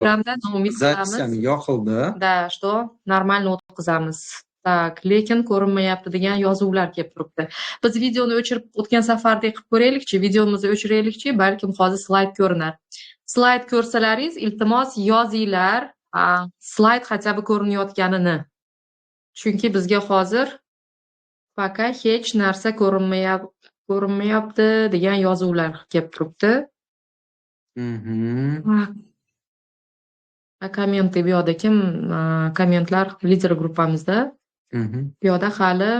Telegramda noumid Запись qilamiz. Ham yoqildi. Да, что нормально o'tkazamiz. Так, lekin ko'rinmayapti degan yozuvlar kelib turibdi. Biz videoni o'chirib, o'tgan safardek qilib ko'raylikchi, videomizni o'chiraylikchi, balkim hozir slayd ko'rinar. Slayd ko'rsalaringiz, iltimos, yozinglar, slayd хотя бы ko'rinayotganini. Chunki bizga hozir пока hech narsa ko'rinmayapti degan yozuvlar kelib turibdi. Комменты bu yoqda kim, kommentlar lider gruppamizda. Bu yoqda hali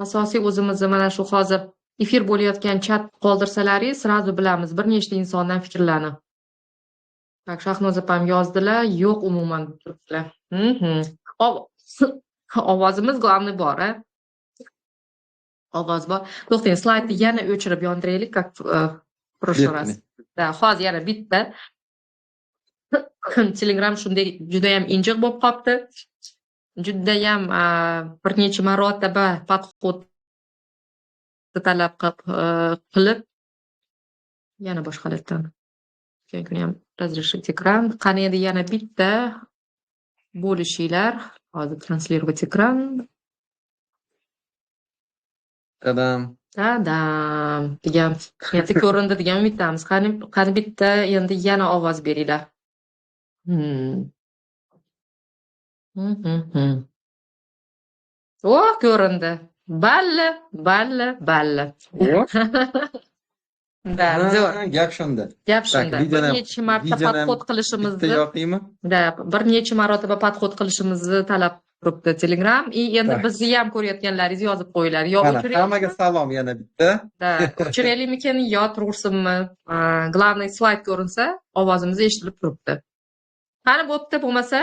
asosiy o'zimizni mana shu hozir efir bo'layotgan chat qoldirsalaringiz, сразу bilamiz bir nechta insondan fikrlarni. Так, Shahnoza opam yozdilar, yo'q umuman deb turibdilar. Ovozimiz главный bor, a? Ovoz bor. To'xtang, slaydni yana o'chirib yondiraylik, как в прошлый раз. Да, hozir yana bitta. Telegram shunday judayam injiq bo'lib qolibdi. Judayam bir necha marotaba подход talab qilib yana boshqa holatdan. O'tgan kuni ham разрешить экран. Qani endi yana bitta bo'lishinglar. Hozir транслировать экран. Tadam. Tadam degan endi ko'rindi degan umiddamiz. Qani, qani bitta endi yana ovoz beringlar. O, ko'rindi. Balli, balli, balli. Да, zo'r. Gap shunda. Gap shunda. Bir necha marta Videoni ham подход bitta qilishimizni yoqaymi? Да, bir necha marotaba подход qilishimizni talab turibdi Telegram. И endi bizni ham ko'rayotganlaringiz yozib qo'yinglar. Yo Mana, o'chiraylikmi? hammaga salom yana bitta. Да, o'chiraylikmikin yo tursinmi? Главный slayd ko'rinsa, ovozimiz eshitilib turibdi. Qani, bo'pti, bo'lmasa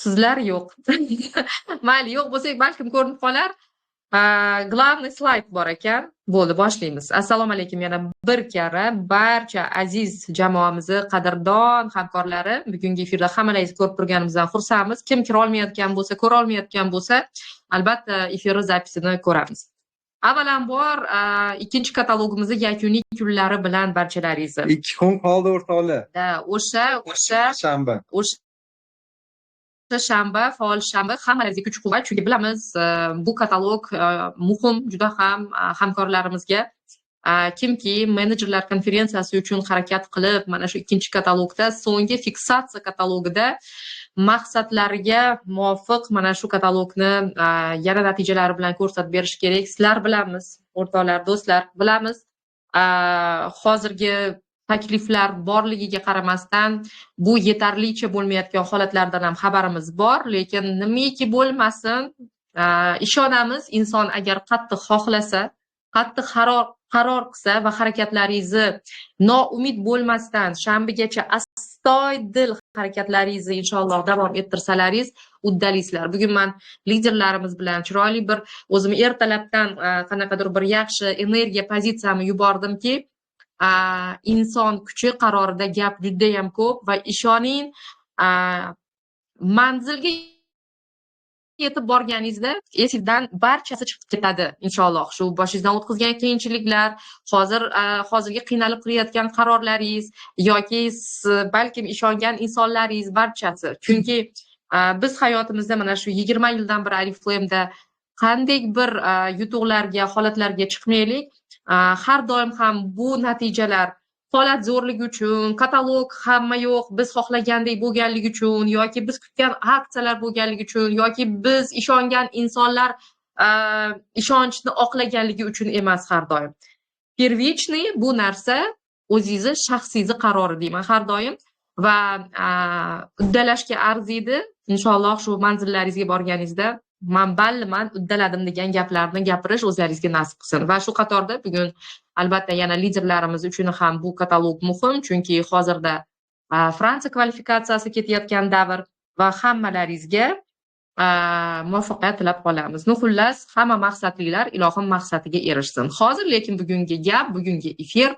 sizlar yo'q. Mayli, yo'q bo'lsak, balkim ko'rinib qolar. Главный slayd bor ekan. Bo'ldi, boshlaymiz. Assalomu alaykum yana bir karra barcha aziz jamoamizni qadrdon hamkorlari. Bugungi efirda hammalaringizni ko'rib turganimizdan xursandmiz. Kim kira olmayotgan bo'lsa, ko'ra olmayotgan bo'lsa, albatta efirni запись ini ko'ramiz. Avvalambor, ikkinchi katalogimizni yakuniy kunlari bilan barchalaringizni. 2 kun qoldi, o'rtoqlar. Да, o'sha Shanba. O'sha shanba, faol shanba. Hammalaringizga kuch quvvat, chunki bilamiz, bu katalog muhim juda ham hamkorlarimizga. Kimki menejerlar konferensiyasi uchun harakat qilib, mana shu ikkinchi katalogda, so'nggi fiksatsiya katalogida maqsadlariga muvofiq mana shu katalogni yana natijalari bilan ko'rsatib berish kerak. Sizlar bilamiz, o'rtoqlar, do'stlar, bilamiz. Hozirgi takliflar borligiga qaramasdan bu yetarlicha bo'lmayotgan holatlardan ham xabarimiz bor, lekin nimaiki bo'lmasin, ishonamiz, inson agar qattiq xohlasa, qattiq qaror qilsa va harakatlaringizni noumid bo'lmasdan shanbagacha astoydil harakatlaringizni inshaalloh davom ettirsalaringiz, uddalaysizlar. Bugun man liderlarimiz bilan chiroyli bir o'zim ertalabdan qanaqadir bir yaxshi energiya pozitsiyamni yubordimki, inson kuchi qarorida gap judayam ko'p va ishoning, manzilga yetib borganingizda esingizdan barchasi chiqib ketadi inshaalloh. Shu boshingizdan o'tkazgan qiyinchiliklar, hozirgi qiynalib qilayotgan qarorlaringiz yoki balkim ishongan insonlaringiz, barchasi. Chunki biz hayotimizda mana shu 20 yildan beri Oriflameda qanday bir yutuqlarga, holatlarga chiqmaylik, har doim ham bu natijalar holat zo'rligi uchun, katalog hamma yo'q biz xohlagandek bo'lganligi uchun yoki biz kutgan aksiyalar bo'lganligi uchun yoki biz ishongan insonlar ishonchni oqlaganligi uchun emas har doim. Первичный bu narsa o'zingizni shaxsingizni qarori deyman har doim va uddalashga arziydi. Inshaalloh, shu manzillaringizga borganingizda "Man balliman, uddaladim" degan gaplarni gapirish o'zlaringizga nasib qilsin. Va shu qatorda bugun albatta yana liderlarimiz uchun ham bu katalog muhim, chunki hozirda Fransiya kvalifikatsiyasi ketayotgan davr va hammalaringizga muvaffaqiyat tilab qolamiz. Ну, xullas, hamma maqsadlilar ilohim maqsadiga erishsin. Hozir lekin bugungi gap, bugungi efir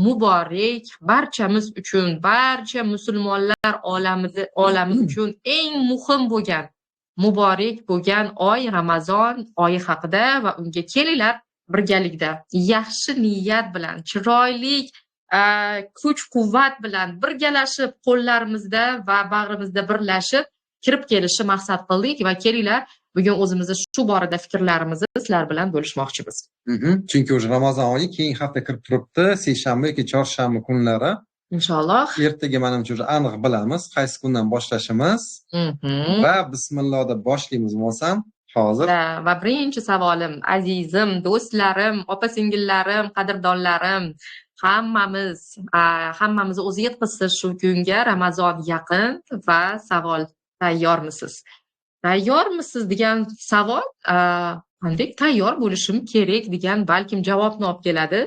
muborak barchamiz uchun, barcha musulmonlar olami uchun eng muhim bo'lgan, muborak bo'lgan oy, Ramazon oyi haqida va unga kelinglar birgalikda yaxshi niyat bilan chiroyli kuch quvvat bilan birgalashib, qo'llarimizda va bag'rimizda birlashib kirib kelishni maqsad qildik va kelinglar, bugun o'zimizni shu borada fikrlarimizni sizlar bilan bo'lishmoqchimiz. Chunki уже Ramazon oyi keyingi hafta kirib turibdi, seshanba yoki chorshanba kunlari. Inshaalloh. Ertaga manimcha уже aniq bilamiz qaysi kundan boshlashimiz. Va bismillah deb boshlaymiz bo'lmasam hozir. Va birinchi savolim, azizim, do'stlarim, opa singillarim, qadrdonlarim, hammamiz o'zi yetqizsin shu kunga, Ramazon yaqin va savol: tayyormisiz? Tayyormisiz degan savol qanday tayyor bo'lishim kerak degan balkim javobni olib keladi.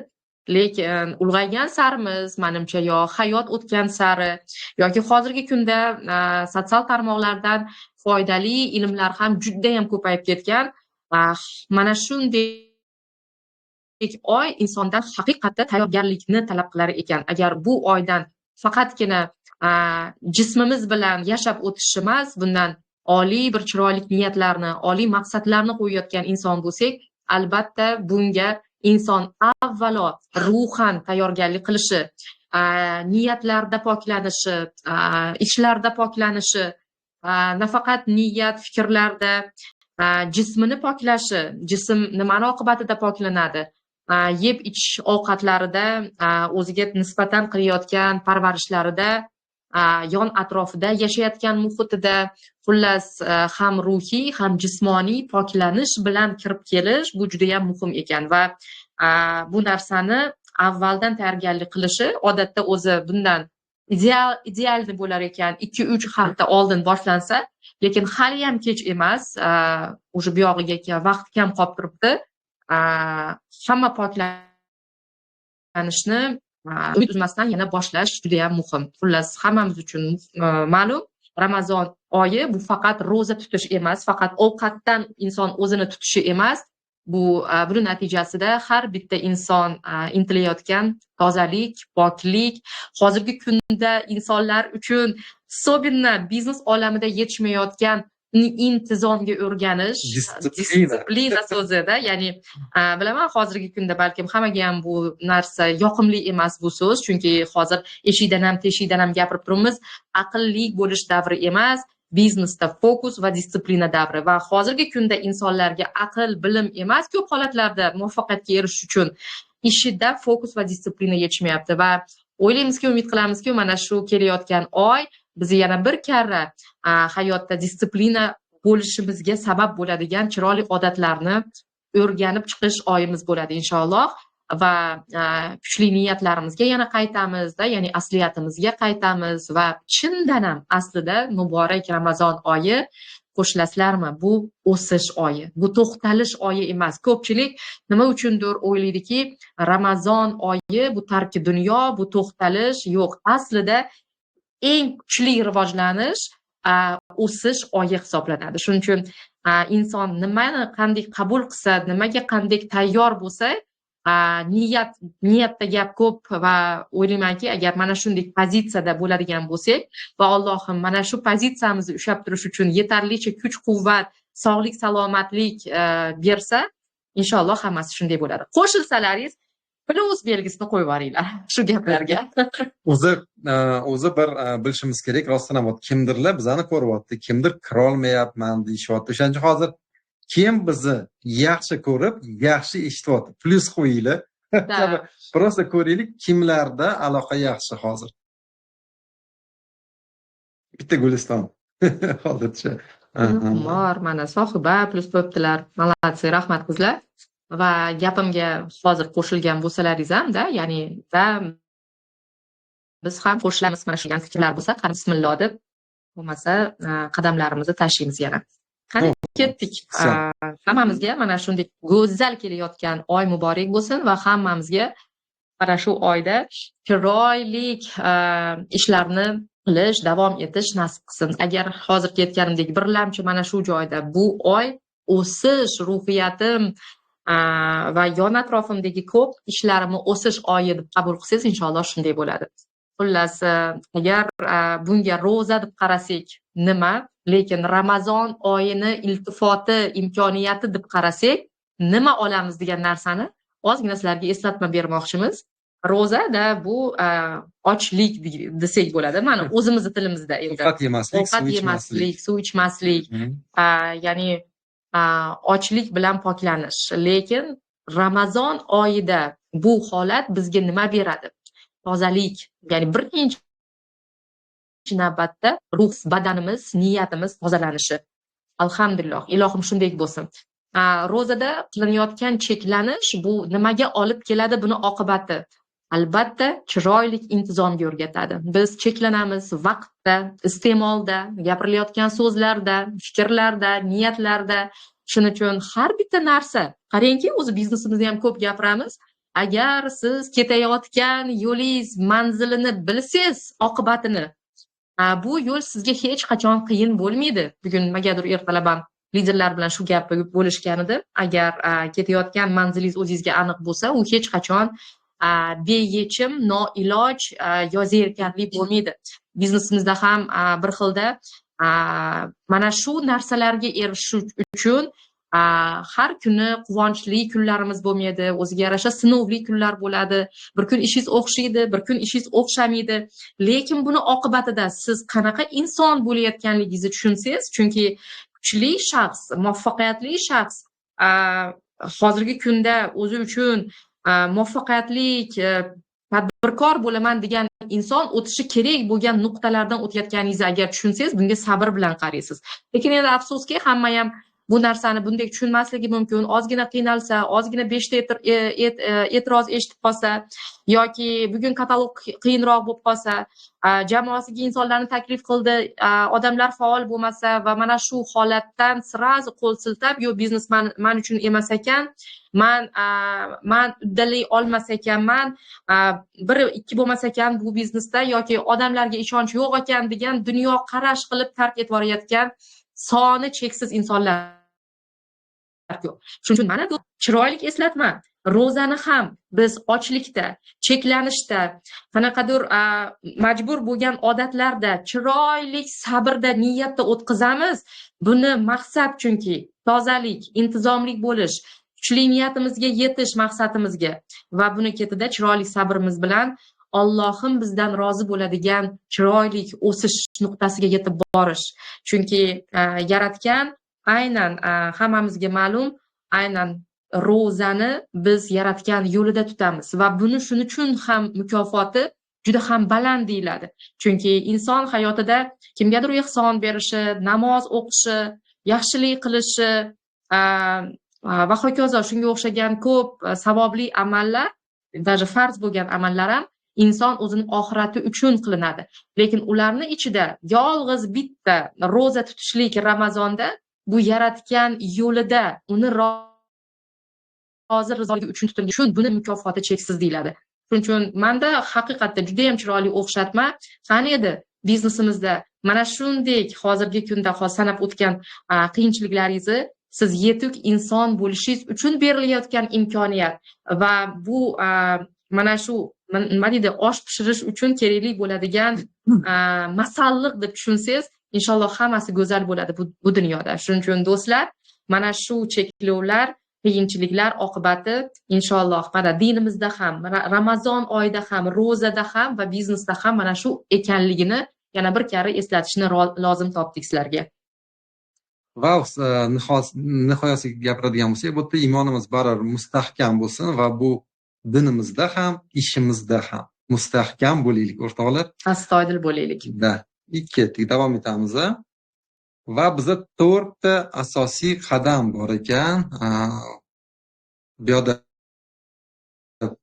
Lekin ulg'aygan sarimiz, manimcha, yo hayot o'tgan sari yoki hozirgi kunda sotsial tarmoqlardan foydali ilmlar ham judayam ko'payib ketgan. Mana shunday oy insondan haqiqatda tayyorgarlikni talab qilar ekan. Agar bu oydan faqatgina jismimiz bilan yashab o'tish emas, bundan oliy bir chiroyli niyatlarni, oliy maqsadlarni qo'yayotgan inson bo'lsak, albatta bunga inson avvalo ruhan tayyorgarlik qilishi, niyatlarda poklanishi, ishlarda poklanishi, nafaqat niyat, fikrlarda, jismini poklashi, jism nimani oqibatida poklanadi? Yeb ichish ovqatlarida, o'ziga nisbatan qilayotgan parvarishlarida, yon atrofida yashayotgan muhitida, xullas, ham ruhiy, ham jismoniy poklanish bilan kirib kelish bu juda ham muhim ekan va bu narsani avvaldan tayyorgarlik qilishi odatda o'zi bundan idealni bo'lar ekan 2-3 hafta oldin boshlansa, lekin hali ham kech emas, уже bu yog'iga vaqt kam qolib turibdi. Hamma poklanishni umid uzmasdan yana boshlash juda ham muhim. Xullas, hammamiz uchun ma'lum, Ramazon oyi bu faqat ro'za tutish emas, faqat ovqatdan inson o'zini tutishi emas. Bu buni natijasida har bitta inson intilayotgan tozalik, poklik, hozirgi kunda insonlar uchun, особенно biznes olamida yetishmayotgan intizomga o'rganish, дисциплина so'zida, ya'ni bilaman, hozirgi kunda balkim hammaga ham bu narsa yoqimli emas, bu so'z, chunki hozir eshikdan ham teshikdan ham gapirib turibmiz, aqlli bo'lish davri emas, biznesda fokus va дисциплина davri. Va hozirgi kunda insonlarga aql, bilim emas, ko'p holatlarda muvaffaqiyatga erishish uchun ishida fokus va дисциплина yetishmayapti. Va o'ylaymizki, umid qilamizki, mana shu kelayotgan oy bizni yana bir karra hayotda дисциплина bo'lishimizga sabab bo'ladigan chiroyli odatlarni o'rganib chiqish oyimiz bo'ladi inshaalloh. Va kuchli niyatlarimizga yana qaytamizda, ya'ni asliyatimizga qaytamiz. Va chindan ham aslida muborak Ramazon oyi, qo'shilasizlarmi, bu o'sish oyi, bu to'xtalish oyi emas. Ko'pchilik nima uchundir o'ylaydiki, Ramazon oyi bu tarki dunyo, bu to'xtalish. Yo'q, aslida eng kuchli rivojlanish, o'sish oyi hisoblanadi. Shuning uchun inson nimani qanday qabul qilsa, nimaga qanday tayyor bo'lsa, niyatda gap ko'p. Va o'ylaymanki, agar mana shunday pozitsiyada bo'ladigan bo'lsak va Allohim mana shu pozitsiyamizni ushlab turish uchun yetarlicha kuch quvvat, sog'lik, salomatlik bersa, inshaalloh hammasi shunday bo'ladi. Qo'shilsalaringiz, plyus belgisini qo'yib yuboringlar shu gaplarga. O'zi bir bilishimiz kerak, rostdan ham kimdirlar bizani ko'ryapti, kimdir kirolmayapman deyishyapti. O'shaning uchun hozir kim bizni yaxshi ko'rib, yaxshi eshityapti, plyus qo'yinglar. Просто ko'raylik, kimlarda aloqa yaxshi hozir. Bitta Guliston hozircha. Bor, mana Sohiba plyus qo'yibdilar. Молодцы, rahmat, qizlar. Va gapimga hozir qo'shilgan bo'lsalaringiz hamda, ya'ni va biz ham qo'shilamiz mana shu fikrlar bo'lsa, qani bismillah deb, bo'lmasa qadamlarimizni tashlaymiz yana. Qani, ketdik. Hammamizga mana shunday go'zal kelayotgan oy muborak bo'lsin va hammamizga mana shu oyda chiroyli ishlarni qilish, davom etish nasib qilsin. Agar hozirgi aytganimdek birlamchi mana shu joyda bu oy o'sish, ruhiyatim va yon atrofimdagi ko'p ishlarimni o'sish oyi deb qabul qilsangiz, inshaalloh shunday bo'ladi. Xullas, agar bunga ro'za deb qarasak nima, lekin Ramazon oyini iltifoti, imkoniyati deb qarasak nima olamiz degan narsani ozgina sizlarga eslatma bermoqchimiz. Ro'zada bu ochlik desak bo'ladi. Mana o'zimizni tilimizda endi. Ovqat yemaslik, ovqat suv ichmaslik. Yemaslik, suv ichmaslik, ya'ni ochlik bilan poklanish. Lekin Ramazon oyida bu holat bizga nima beradi? Tozalik, ya'ni birinchi navbatda ruh, badanimiz, niyatimiz tozalanishi. Alhamdulillah, ilohim shunday bo'lsin. Ro'zada qilinayotgan cheklanish bu nimaga olib keladi, buni oqibati? Albatta, chiroyli intizomga o'rgatadi. Biz cheklanamiz vaqtda, iste'molda, gapirilayotgan so'zlarda, fikrlarda, niyatlarda. Shuning uchun har bitta narsa, qarangki, o'zi biznesimizda ham ko'p gapiramiz. Agar siz ketayotgan yo'lingiz manzilini bilsangiz, oqibatini, bu yo'l sizga hech qachon qiyin bo'lmaydi. Bugun nimagadir ertalab ham liderlar bilan shu gapni bo'lishgan edi. Agar ketayotgan manzilingiz o'zingizga aniq bo'lsa, u hech qachon beyechim, noiloj yo zerikarli bo'lmaydi. Biznesimizda ham bir xilda mana shu narsalarga erishish uchun har kuni quvonchli kunlarimiz bo'lmaydi, o'ziga yarasha sinovli kunlar bo'ladi. Bir kun ishingiz o'xshaydi, bir kun ishingiz o'xshamaydi. Lekin buni oqibatida siz qanaqa inson bo'layotganligingizni tushunsangiz, chunki kuchli shaxs, muvaffaqiyatli shaxs hozirgi kunda o'zi uchun muvaffaqiyatli tadbirkor bo'laman degan inson o'tishi kerak bo'lgan nuqtalardan o'tayotganingizni agar tushunsangiz, bunga sabr bilan qaraysiz. Lekin endi afsuski, hamma ham bu narsani bunday tushunmasligi mumkin. Ozgina qiynalsa, ozgina beshta e'tiroz eshitib qolsa yoki bugun katalog qiyinroq bo'lib qolsa, jamoasiga insonlarni taklif qildi, odamlar faol bo'lmasa va mana shu holatdan сразу qo'l siltab, yo'q, biznes man uchun emas ekan, man uddalay olmas ekanman, bir ikki bo'lmas ekan bu biznesda yoki odamlarga ishonch yo'q ekan degan dunyoqarash qilib tark etib yuborayotgan soni cheksiz insonlar ko'p. Shuning uchun mana bu chiroyli eslatma. Ro'zani ham biz ochlikda, cheklanishda, qanaqadir majbur bo'lgan odatlarda, chiroyli sabrda, niyatda o'tkazamiz. Buni maqsad chunki tozalik, intizomli bo'lish, kuchli niyatimizga yetish maqsadimizga va buni ketida chiroyli sabrimiz bilan Allohim bizdan rozi bo'ladigan chiroyli o'sish nuqtasiga yetib borish. Chunki yaratgan aynan hammamizga ma'lum, aynan ro'zani biz yaratgan yo'lida tutamiz va buni shuning uchun ham mukofoti juda ham baland deyiladi. Chunki inson hayotida kimgadir ehson berishi, namoz o'qishi, yaxshilik qilishi va hokazo shunga o'xshagan ko'p savobli amallar, даже farz bo'lgan amallar ham inson o'zini oxirati uchun qilinadi. Lekin ularni ichida yolg'iz bitta ro'za tutishlik Ramazonda bu yaratgan yo'lida uni rozi rizoligi uchun tutilgan uchun buni mukofoti cheksiz deyiladi. Shuning uchun manda haqiqatda juda ham chiroyli o'xshatma. Qani edi biznesimizda mana shunday hozirgi kunda hozir sanab o'tgan qiyinchiliklaringizni siz yetuk inson bo'lishingiz uchun berilayotgan imkoniyat va bu mana shu nima deydi, osh pishirish uchun kerakli bo'ladigan masalliq deb tushunsangiz, inshaalloh hammasi go'zal bo'ladi bu dunyoda. Shuning uchun do'stlar, mana shu cheklovlar, qiyinchiliklar oqibati inshaalloh mana dinimizda ham, Ramazon oyida ham, ro'zada ham va biznesda ham mana shu ekanligini yana bir karra eslatishni lozim topdik sizlarga. Va nihoyasiga gapiradigan bo'lsak, bu yerda iymonimiz baribir mustahkam bo'lsin va bu dinimizda ham, ishimizda ham mustahkam bo'laylik, o'rtoqlar. Astoydil bo'laylik. Да. Ketdik, davom etamiz. Va biza to'rtta asosiy qadam bor ekan. Bu yoqda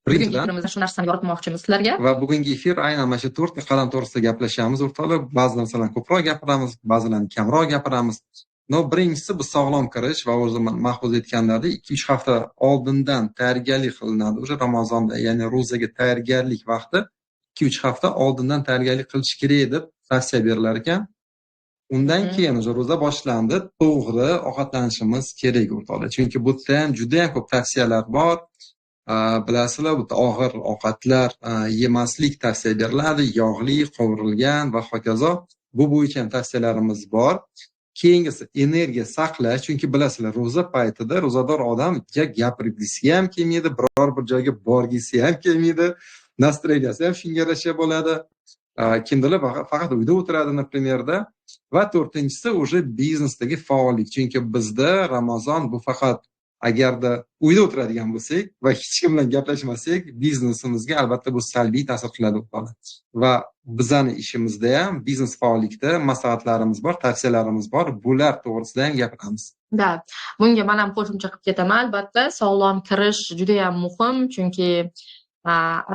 Bugungi efirimizda shu narsani yoritmoqchimiz sizlarga. Va bugungi efir aynan mana shu to'rtta qadam to'g'risida gaplashamiz, o'rtoqlar. Ba'zi narsalarni ko'proq gapiramiz, ba'zilarini kamroq gapiramiz. Но birinchisi bu sog'lom kirish va o'zi Mahfuz aytganlaridek 2-3 hafta oldindan tayyorgarlik qilinadi. O'sha Ramazonda, ya'ni ro'zaga tayyorgarlik vaqti 2-3 hafta oldindan tayyorgarlik qilish kerak deb tavsiya berilar ekan. Undan keyin o'sha ro'za boshlandi, to'g'ri ovqatlanishimiz kerak, o'rtoqlar. Chunki bu yerda ham juda ham ko'p tavsiyalar bor. Bilasizlar, bu yerda og'ir ovqatlar yemaslik tavsiya beriladi, yog'li, qovurilgan va hokazo. Bu bo'yicha ham tavsiyalarimiz bor. Keyingisi energiya saqlash, chunki bilasizlar, ro'za paytida ro'zador odam gapirgisi ham kelmaydi, biror bir joyga borgisi ham kelmaydi. Настроения si ham shunga yarasha bo'ladi. Kimdirlar faqat uyda o'tiradi, например da. Va to'rtinchisi уже biznesdagi faollik. Chunki bizda Ramazon bu faqat agarda uyda o'tiradigan bo'lsak va hech kim bilan gaplashmasak, biznesimizga albatta bu salbiy ta'sir qiladi. Va bizani ishimizda ham biznes faollikda maslahatlarimiz bor, tavsiyalarimiz bor. Bular to'g'risida ham gapiramiz. Да, bunga man ham qo'shimcha qilib ketaman. Albatta, sog'lom kirish judayam muhim, chunki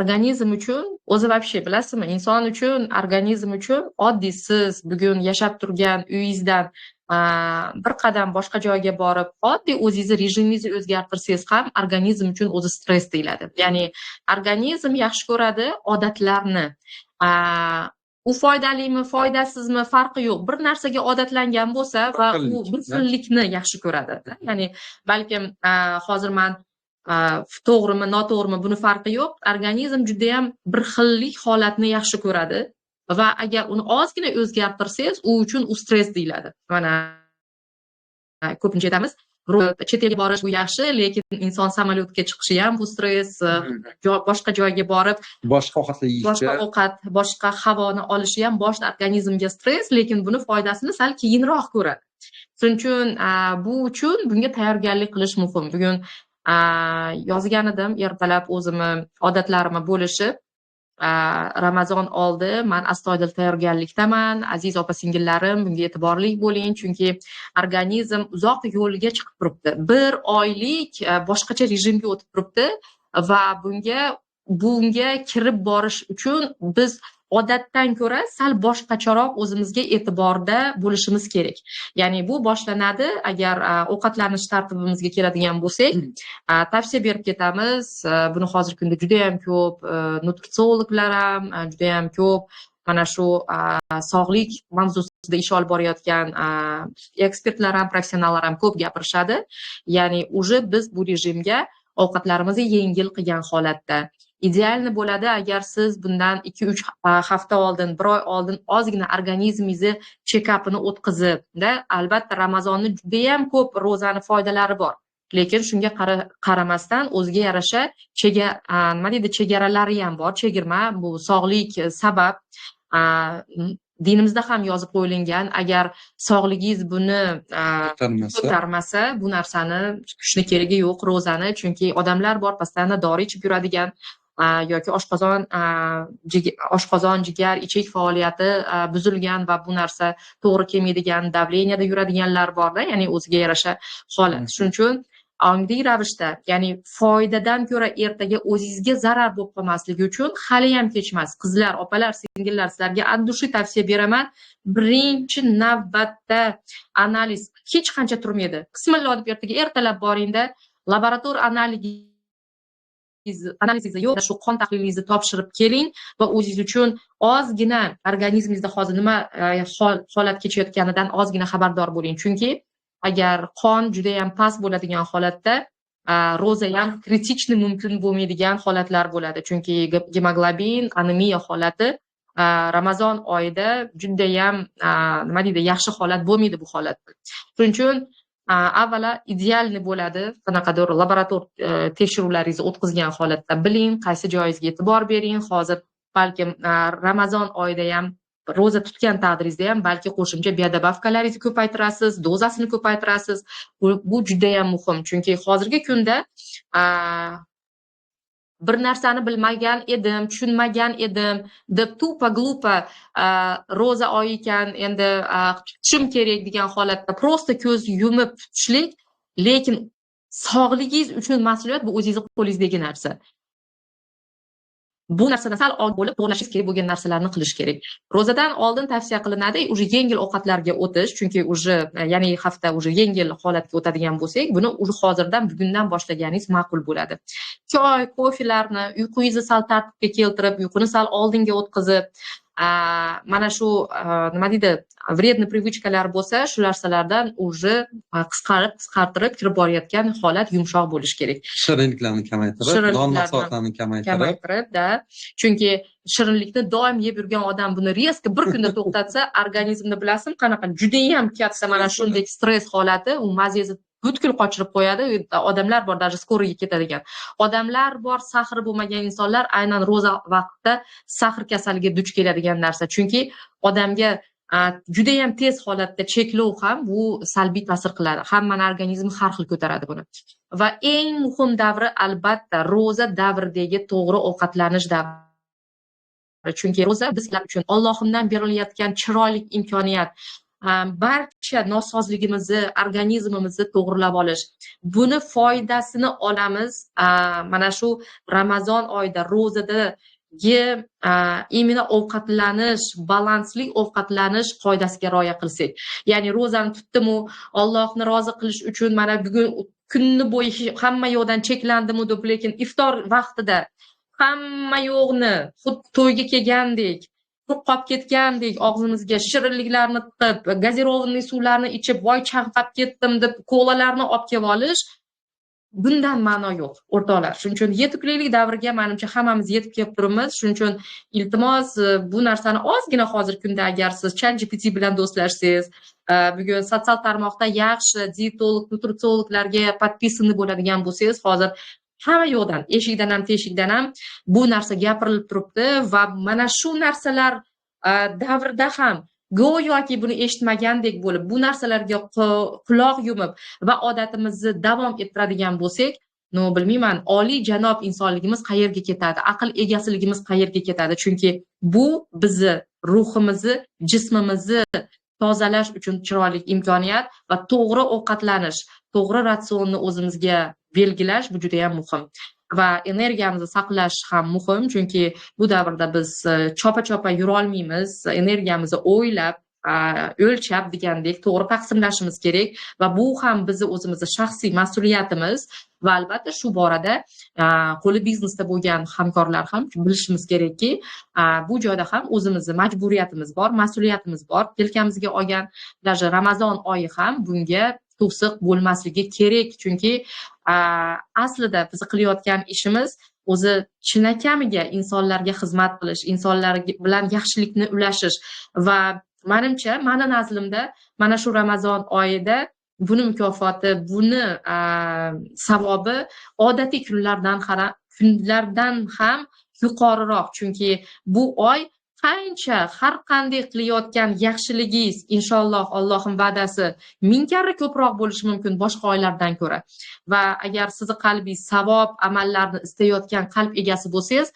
organizm uchun o'zi, вообще, bilasizmi, inson uchun, organizm uchun oddiy siz bugun yashab turgan uyingizdan bir qadam boshqa joyga borib, oddiy o'zingizni rejimingizni o'zgartirsangiz ham organizm uchun o'zi stress deyiladi. Ya'ni organizm yaxshi ko'radi odatlarni. U foydalimi, foydasizmi, farqi yo'q, bir narsaga odatlangan bo'lsa va u bir xillikni yaxshi ko'radi. Ya'ni balkim hozir man to'g'rimi, noto'g'rimi, buni farqi yo'q, organizm judayam bir xillik holatni yaxshi ko'radi va agar uni ozgina o'zgartirsangiz, u uchun u stress deyiladi. Mana, ko'pincha aytamiz, chet elga borish bu yaxshi, lekin inson samolyotga chiqishi ham bu stress, boshqa joyga borib boshqa ovqatlar yeyishi, boshqa ovqat, boshqa havoni olishi ham boshida organizmga stress, lekin buni foydasini sal keyinroq ko'radi. Shuning uchun bu uchun bunga tayyorgarlik qilish muhim. Bugun yozgan edim ertalab o'zimni odatlarimni bo'lishib. Ramazon oldi man astoydil tayyorgarlikdaman. Aziz opa singillarim, bunga e'tiborli bo'ling, chunki organizm uzoq yo'lga chiqib turibdi, bir oylik boshqacha rejimga o'tib turibdi va bunga kirib borish uchun biz odatdan ko'ra sal boshqacharoq o'zimizga e'tiborda bo'lishimiz kerak. Ya'ni bu boshlanadi, agar ovqatlanish tartibimizga keladigan bo'lsak, tavsiya berib ketamiz. Buni hozirgi kunda judayam ko'p nutritsiologlar ham, judayam ko'p mana shu sog'lik mavzusida ish olib borayotgan ekspertlar ham, professionallar ham ko'p gapirishadi. Ya'ni уже biz bu rejimga ovqatlarimizni yengil qilgan holatda идеальный bo'ladi, agar siz bundan 2-3 hafta oldin, bir oy oldin ozgina organizmingizni чекап ini o'tkazib da. Albatta, Ramazonni judayam ko'p, ro'zani foydalari bor, lekin shunga qaramasdan o'ziga yarasha chega, nima deydi, chegaralari ham bor. Chegirma bu sog'lik sabab dinimizda ham yozib qo'yilgan. Agar sog'ligingiz buni ko'tarmasa, ko'tarmasa, bu narsani tutishni keragi yo'q, ro'zani. Chunki odamlar bor, постоянно dori ichib yuradigan yoki oshqozon, jigar, ichak faoliyati buzilgan va bu narsa to'g'ri kelmaydigan, давление da yuradiganlar borda, ya'ni o'ziga yarasha holat. Shuning uchun ongli ravishda, ya'ni foydadan ko'ra ertaga o'zingizga zarar bo'lib qolmasligi uchun haliyam kech emas. Qizlar, opalar, singillar, sizlarga от души tavsiya beraman: birinchi navbatda analiz hech qancha turmaydi. Bismillah deb ertaga ertalab boringda, laborator analizingizni yo'q, shu qon tahlilingizni topshirib keling va o'zingiz uchun ozgina organizmingizda hozir nima holat kechayotganidan ozgina xabardor bo'ling. Chunki agar qon judayam past bo'ladigan holatda, ro'za ham критичный mumkin bo'lmaydigan holatlar bo'ladi. Chunki gemoglobin, anemiya holati Ramazon oyida judayam, nima deydi, yaxshi holat bo'lmaydi bu holatda. Shuning uchun avvalo идеальный bo'ladi qanaqadir laborator tekshiruvlaringizni o'tkazgan holatda biling, qaysi joyingizga e'tibor bering. Hozir balkim Ramazon oyida ham, ro'za tutgan taqdiringizda ham balki qo'shimcha биодобавка laringizni ko'paytirasiz, dozasini ko'paytirasiz. Bu judayam muhim, chunki hozirgi kunda bir narsani bilmagan edim, tushunmagan edim deb тупо глупо ro'za oyi ekan, endi tutishim kerak degan holatda просто ko'z yumib tutishlik, lekin sog'ligingiz uchun mas'uliyat bu o'zingizni qo'lingizdagi narsa. Bu narsadan sal ogoh bo'lib, to'g'irlashingiz kerak bo'lgan narsalarni qilish kerak. Ro'zadan oldin tavsiya qilinadi уже yengil ovqatlarga o'tish, chunki уже, ya'ni hafta уже yengil holatga o'tadigan bo'lsak, buni уже hozirdan, bugundan boshlaganingiz ma'qul bo'ladi. Choy, kofelarni, uyqungizni sal tartibga keltirib, uyquni sal oldinga o'tkazib, mana shu, nima deydi, вредный привычка lar bo'lsa, shu narsalardan уже qisqarib, qisqartirib kirib borayotgan holat yumshoq bo'lishi kerak. Shirinliklarni kamaytirib, non mahsulotlarini kamaytirib. Kamaytirib, да. Chunki shirinlikni doim yeb yurgan odam buni резко bir kunda to'xtatsa, organizmni bilasizmi, qanaqa judayam katta mana shunday stress holati, u mazasi Butkul qochirib qo'yadi. Odamlar bor, даже скорый ga ketadigan odamlar bor. Sahr bo'lmagan insonlar aynan ro'za vaqtida sahr kasaliga duch keladigan narsa, chunki odamga judayam tez holatda cheklov ham bu salbiy ta'sir qiladi. Hammani organizmi har xil ko'taradi buni. Va eng muhim davri, albatta, ro'za davridagi to'g'ri ovqatlanish davri, chunki ro'za bizlar uchun Ollohimdan berilayotgan chiroyli imkoniyat, barcha nosozligimizni, organizmimizni to'g'rilab olish. Buni foydasini olamiz mana shu Ramazon oyida, ro'zadagi именно ovqatlanish, balansli ovqatlanish qoidasiga rioya qilsak. Ya'ni ro'zani tutdimu, Ollohni rozi qilish uchun mana bugun kunni bo'yi hamma yoqdan cheklandimu deb, lekin iftor vaqtida hamma yo'qni xuddi to'yga kelgandek, qolib ketgandek og'zimizga shirinliklarni tiqib, газированный suvlarni ichib, voy, chanqab ketdim deb kolalarni olib kelib olish, bundan ma'no yo'q, o'rtoqlar. Shuning uchun yetuklik davriga, manimcha, hammamiz yetib kelib turibmiz. Shuning uchun, iltimos, bu narsani ozgina hozir kunda agar siz ChatGPT bilan do'stlashsangiz, bugun sotsial tarmoqda yaxshi dietolog, nutritsiologlarga подписанный bo'ladigan bo'lsangiz, hozir hamma yoqdan, eshikdan ham, teshikdan ham bu narsa gapirilib turibdi. Va mana shu narsalar davrida ham go'yoki buni eshitmagandek bo'lib, bu narsalarga quloq yumib va odatimizni davom ettiradigan bo'lsak, ну, bilmayman, oliy janob insonligimiz qayerga ketadi, aql egasiligimiz qayerga ketadi? Chunki bu bizni ruhimizni, jismimizni tozalash uchun chiroyli imkoniyat. Va to'g'ri ovqatlanish, to'g'ri ratsionni o'zimizga belgilash, bu juda yam muhim. Va energiyamizni saqlash ham muhim, chunki bu davrda biz chopa chopa yurolmaymiz. Energiyamizni o'ylab, o'lchab degandek to'g'ri taqsimlashimiz kerak va bu ham bizni o'zimizni shaxsiy mas'uliyatimiz. Va albatta shu borada qo'li biznesda bo'lgan hamkorlar ham bilishimiz kerakki, bu joyda ham o'zimizni majburiyatimiz bor, mas'uliyatimiz bor yelkamizga olgan. Даже Ramazon oyi ham bunga to'siq bo'lmasligi kerak, chunki aslida biz qilayotgan ishimiz o'zi chinakamiga insonlarga xizmat qilish, insonlar bilan yaxshilikni ulashish. Va manimcha, mani nazdimda mana shu Ramazon oyida buni mukofoti, buni savobi odatiy kunlardan ham yuqoriroq, chunki bu oy qancha har qanday qilayotgan yaxshiligingiz, inshaalloh, Allohim va'dasi, 1000 karra ko'proq bo'lishi mumkin boshqa oylardan ko'ra. Va agar sizni qalbingiz savob amallarni istayotgan qalb egasi bo'lsangiz,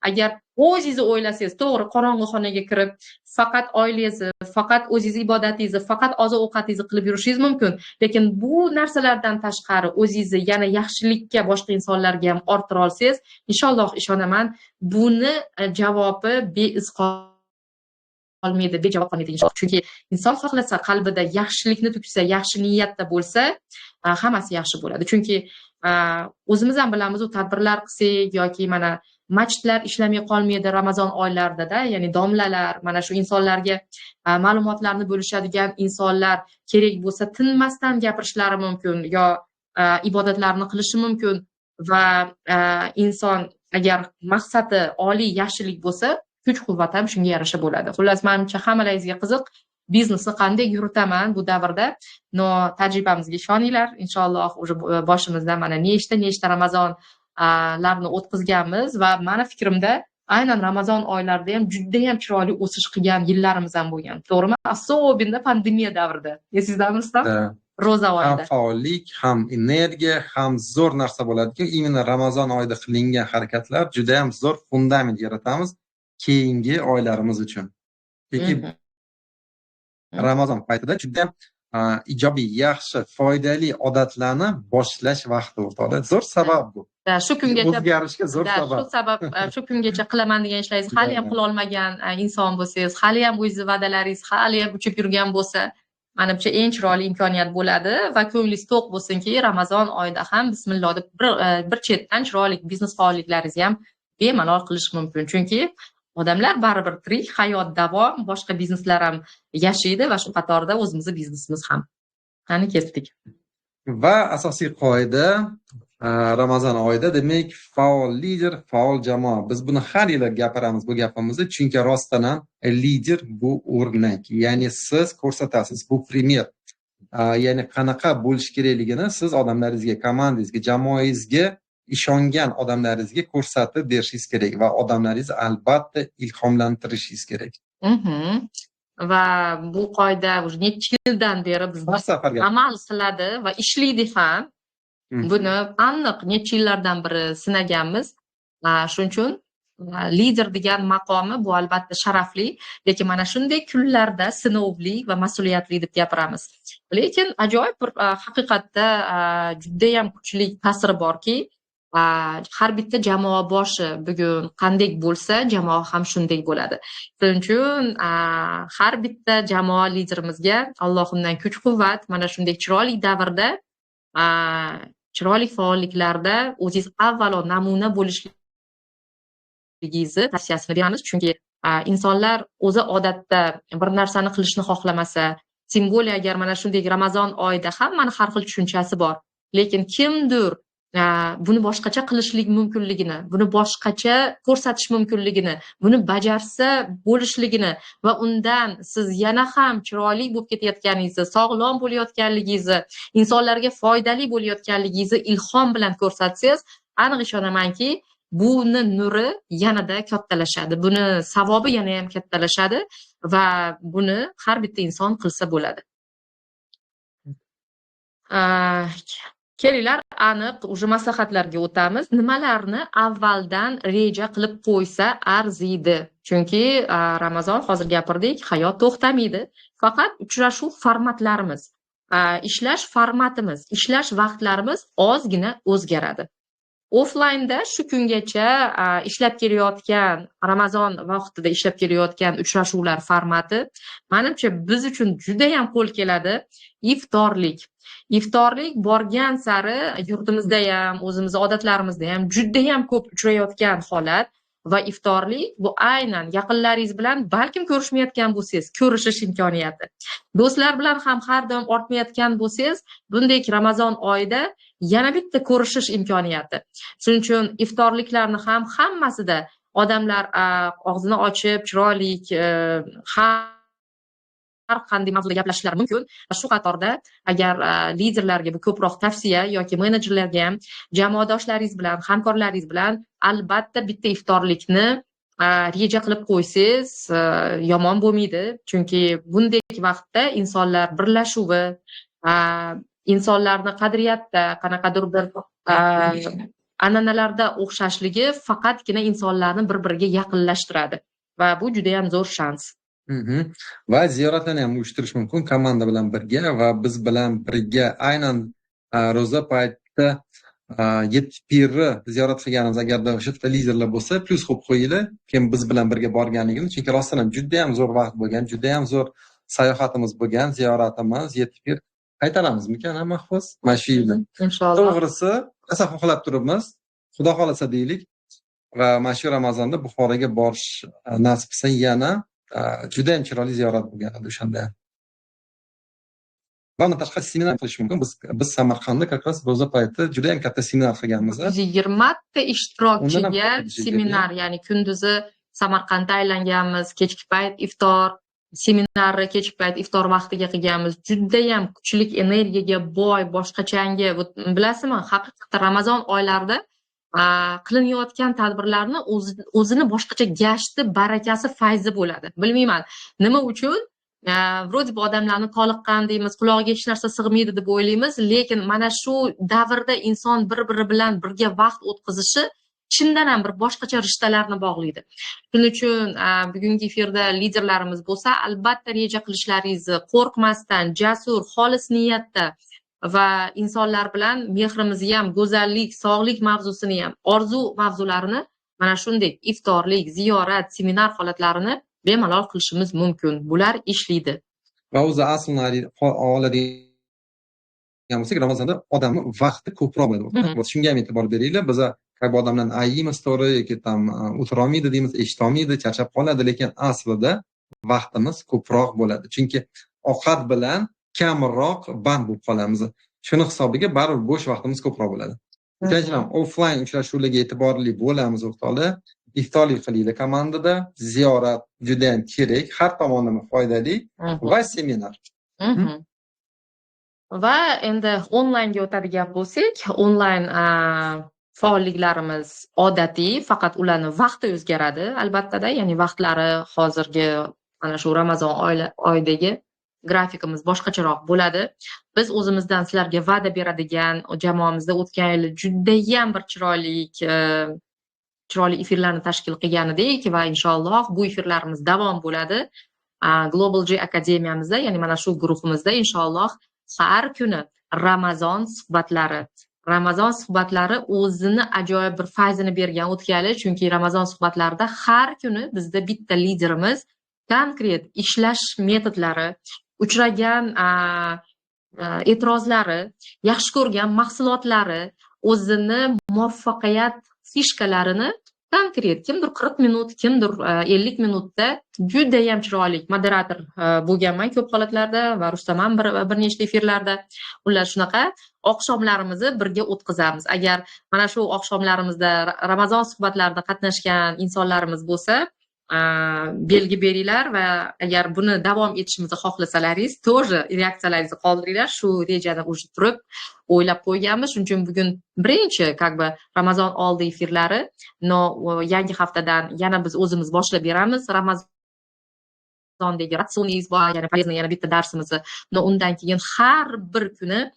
agar o'zingizni o'ylasangiz, to'g'ri, qorong'i xonaga kirib, faqat oilangizni, faqat o'zingizni ibodatingizni, faqat oziq ovqatingizni qilib yurishingiz mumkin, lekin bu narsalardan tashqari o'zingizni yana yaxshilikka boshqa insonlarga ham orttira olsangiz, inshaalloh, ishonaman, buni javobi beiz qolmaydi, bejavob qolmaydi inshaalloh. Chunki inson xohlasa, qalbida yaxshilikni tugsa, yaxshi niyatda bo'lsa, hammasi yaxshi bo'ladi. Chunki o'zimiz ham bilamiz, u tadbirlar qilsak yoki mana masjidlar ishlamay qolmaydi Ramazon oylaridada, ya'ni domlalar, mana shu insonlarga ma'lumotlarni bo'lishadigan insonlar kerak bo'lsa tinmasdan gapirishlari mumkin yo ibodatlarni qilishi mumkin. Va inson agar maqsadi oliy yaxshilik bo'lsa, kuch quvvat ham shunga yarasha bo'ladi. Xullas, manimcha, hammalaringizga qiziq, biznesni qanday yuritaman bu davrda. Но tajribamizga ishoninglar, inshaalloh. Уже boshimizdan mana nechta nechta Ramazonlarni o'tkazganmiz va mani fikrimda, aynan Ramazon oylarida ham judayam chiroyli o'sish qilgan yillarimiz ham bo'lgan, to'g'rimi? Особенно pandemiya davrida, esingizdami, Rustam? Ro'za Ham oyida. faollik, ham energiya, ham zo'r narsa bo'ladiki, именно Ramazon oyida qilingan harakatlar judayam zo'r fundament yaratamiz keyingi oylarimiz uchun. Chunki Ramazon paytida judayam ijobiy, yaxshi, foydali odatlarni boshlash vaqti, o'rtoqlar. Zo'r sabab bu. Shu kungacha O'zgarishga zo'r sabab. Shu sabab, shu kungacha qilaman degan ishlaringizni hali ham qila olmagan inson bo'lsangiz, hali ham o'zingizni va'dalaringiz hali ham uchib yurgan bo'lsa, manimcha, eng chiroyli imkoniyat bo'ladi. Va ko'nglingiz to'q bo'lsinki, Ramazon oyida ham bismillah deb bir chetdan chiroyli biznes faolliklaringizni ham bemalol qilish mumkin, chunki odamlar baribir tirik, hayot davom, boshqa bizneslar ham yashaydi va shu qatorda o'zimizni biznesimiz ham. Qani, ketdik. Va asosiy qoida Ramazon oyida, demak, faol lider, faol jamoa. Biz buni har yili gapiramiz, bu gapimizni, chunki rostdan ham lider bu o'rnak. Ya'ni siz ko'rsatasiz, bu пример. Ya'ni qanaqa bo'lishi kerakligini siz odamlaringizga, komandangizga, jamoangizga, ishongan odamlaringizga ko'rsatib berishingiz kerak va odamlaringizni albatta ilhomlantirishingiz kerak. Va bu qoida уже necha yildan beri bizda Har safar amal qiladi va ishlaydi ham. Buni aniq necha yillardan beri sinaganmiz. Shuning uchun lider degan maqomi bu albatta sharafli, lekin mana shunday kunlarda sinovli va mas'uliyatli deb gapiramiz. Lekin ajoyib bir haqiqatda judayam kuchli ta'siri borki, har bitta jamoa boshi bugun qanday bo'lsa, jamoa ham shunday bo'ladi. Shuning uchun har bitta jamoa liderimizga Allohimdan kuch-quvvat, mana shunday chiroyli davrda, chiroyli faolliklarda o'zingiz avvalo namuna bo'lishligingizni tavsiyasini beramiz. Chunki insonlar o'zi odatda bir narsani qilishni xohlamasa, тем более agar mana shunday Ramazon oyida hammani har xil tushunchasi bor. Lekin kimdir buni boshqacha qilishlik mumkinligini, buni boshqacha ko'rsatish mumkinligini, buni bajarsa bo'lishligini va undan siz yana ham chiroyli bo'lib ketayotganingizni, sog'lom bo'layotganligingizni, insonlarga foydali bo'layotganligingizni ilhom bilan ko'rsatsangiz, aniq ishonamanki, buni nuri yanada kattalashadi, buni savobi yana ham kattalashadi va buni har bitta inson qilsa bo'ladi. Kelinglar, aniq уже maslahatlarga o'tamiz. Nimalarni avvaldan reja qilib qo'ysa arziydi? Chunki Ramazon, hozir gapirdik, hayot to'xtamaydi. Faqat uchrashuv formatlarimiz, ishlash formatimiz, ishlash vaqtlarimiz ozgina o'zgaradi. Offlaynda shu kungacha ishlab kelayotgan, Ramazon vaqtida ishlab kelayotgan uchrashuvlar formati manimcha biz uchun judayam qo'l keladi. Iftorlik. Iftorlik borgan sari yurtimizda ham, o'zimizni odatlarimizda ham judayam ko'p uchrayotgan holat va iftorlik bu aynan yaqinlaringiz bilan balkim ko'rishmayotgan bo'lsangiz, ko'rishish imkoniyati. Do'stlar bilan ham har doim ortmayotgan bo'lsangiz, bunday Ramazon oyida yana bitta ko'rishish imkoniyati. Shuning uchun iftorliklarni ham hammasida odamlar og'zini ochib, chiroyli har qanday mavzuda gaplashishlari mumkin. Va shu qatorda agar liderlarga bu ko'proq tavsiya yoki menejerlarga ham, jamoadoshlaringiz bilan, hamkorlaringiz bilan albatta bitta iftorlikni reja qilib qo'ysangiz, yomon bo'lmaydi. Chunki bunday vaqtda insonlar birlashuvi, insonlarni qadriyatda qanaqadir bir an'analarda o'xshashligi faqatgina insonlarni bir-biriga yaqinlashtiradi va bu judayam zo'r shans. Va ziyoratlarni ham uyushtirish mumkin komanda bilan birga va biz bilan birga aynan ro'za paytida yetti pirni ziyorat qilganimiz, agarda o'sha yerda liderlar bo'lsa, plyus qo'yib qo'yinglar, keyin biz bilan birga borganligini, chunki rostdan ham judayam zo'r vaqt bo'lgan, judayam zo'r sayohatimiz bo'lgan, ziyoratimiz, yetti pir. Qaytaramizmikan, a, Mahfuz, mana shu yilda? Inshaalloh. To'g'risi, rosa xohlab turibmiz, Xudo xohlasa deylik, va mana shu Ramazonda Buxoroga borish nasib qilsa yana judayam chiroyli ziyorat bo'lgan edi o'shanda ham. Va undan tashqari seminar qilish mumkin. Biz Samarqandda как раз ro'za payti judayam katta seminar qilganmiz. 120 ta ishtirokchiga Undan ham ko'p. seminar, ya'ni kunduzi Samarqandda aylanganmiz, kechki payt iftor seminarni kechki payt iftor vaqtiga qilganmiz. Judayam kuchli energiyaga boy, boshqachangi, bilasizmi, haqiqatda Ramazon oylarida qilinayotgan tadbirlarni o'zini boshqacha gashti, barakasi, fayzi bo'ladi. Bilmayman, nima uchun, вроде бы odamlarni toliqqan deymiz, qulog'iga hech narsa sig'maydi deb o'ylaymiz, lekin mana shu davrda inson bir biri bilan birga vaqt o'tkazishi chindan ham bir boshqacha rishtalarni bog'laydi. Shuning uchun bugungi efirda liderlarimiz bo'lsa, albatta reja qilishlaringizni qo'rqmasdan, jasur, xolis niyatda va insonlar bilan mehrimizni ham, go'zallik, sog'lik mavzusini ham, orzu mavzularini mana shunday iftorlik, ziyorat, seminar holatlarini bemalol qilishimiz mumkin. Bular ishlaydi. Va o'zi aslini oladigan bo'lsak, Ramazonda odamni vaqti ko'proq bo'ladi. Shunga ham e'tibor beringlar. Biza как бы odamlarni ayblaymiz, to'g'ri, yoki там o'tirolmaydi deymiz, eshitolmaydi, charchab qoladi, lekin aslida vaqtimiz ko'proq bo'ladi. Chunki ovqat bilan kamroq band bo'lib qolamiz. Shuni hisobiga baribir bo'sh vaqtimiz ko'proq bo'ladi. Shuning uchun ham offlayn uchrashuvlarga e'tiborli bo'lamiz, o'rtoqlar. Iftorlik qilinglar komandada, ziyorat juda ham kerak, har tomonlama foydali va seminar. Va endi onlaynga o'tadigan bo'lsak, onlayn faolliklarimiz odatiy, faqat ularni vaqti o'zgaradi albattada, ya'ni vaqtlari hozirgi mana shu Ramazon oyidagi grafikimiz boshqacharoq bo'ladi. Biz o'zimizdan sizlarga va'da beradigan, jamoamizda o'tgan yili judayam bir chiroyli efirlarni tashkil qilgan edik va inshaalloh bu efirlarimiz davom bo'ladi. Global G Akademiyamizda, ya'ni mana shu guruhimizda inshaalloh har kuni Ramazon suhbatlari. Ramazon suhbatlari o'zini ajoyib bir fayzini bergan o'tgan yili, chunki Ramazon suhbatlarida har kuni bizda bitta liderimiz konkret ishlash metodlari, uchragan e'tirozlari, yaxshi ko'rgan mahsulotlari, o'zini muvaffaqiyat фишка larini konkret kimdir 40 minut, kimdir 50 minutda judayam chiroyli moderator bo'lganman ko'p holatlarda va Rustam ham bir nechta efirlarda. Ular shunaqa oqshomlarimizni birga o'tkazamiz. Agar mana shu oqshomlarimizda Ramazon suhbatlarida qatnashgan insonlarimiz bo'lsa, belgi beringlar va agar buni davom etishimizni xohlasalaringiz, тоже reaksiyalaringizni qoldiringlar. Shu rejani уже turib o'ylab qo'yganmiz. Shuning uchun bugun birinchi, как бы, Ramazon oldi efirlari, но yangi haftadan yana biz o'zimiz boshlab beramiz Ramazondagi ratsioningiz bor, ya'ni полезный yana bitta darsimizni. Но undan keyin har bir kuni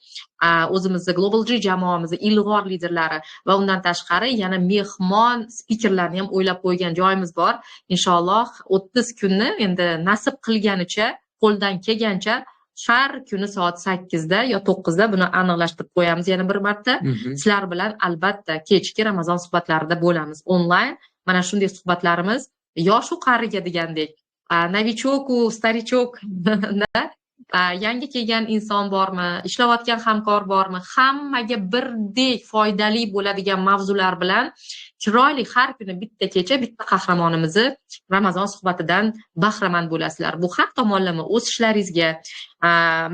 o'zimizni Global G jamoamizni ilg'or liderlari va undan tashqari yana mehmon spikerlarni ham o'ylab qo'ygan joyimiz bor. Inshaalloh 30 kunni endi nasib qilganicha, qo'ldan kelgancha har kuni soat 8da yo 9da, buni aniqlashtirib qo'yamiz yana bir marta. Sizlar bilan albatta kechki Ramazon suhbatlarida bo'lamiz onlayn. Mana shunday suhbatlarimiz yoshu qariga degandek, новичок u старичок, yangi kelgan inson bormi, ishlayotgan hamkor bormi, hammaga birdek foydali bo'ladigan mavzular bilan chiroyli har kuni bitta kecha bitta qahramonimizni Ramazon suhbatidan bahramand bo'lasizlar. Bu har tomonlama o'sishlaringizga,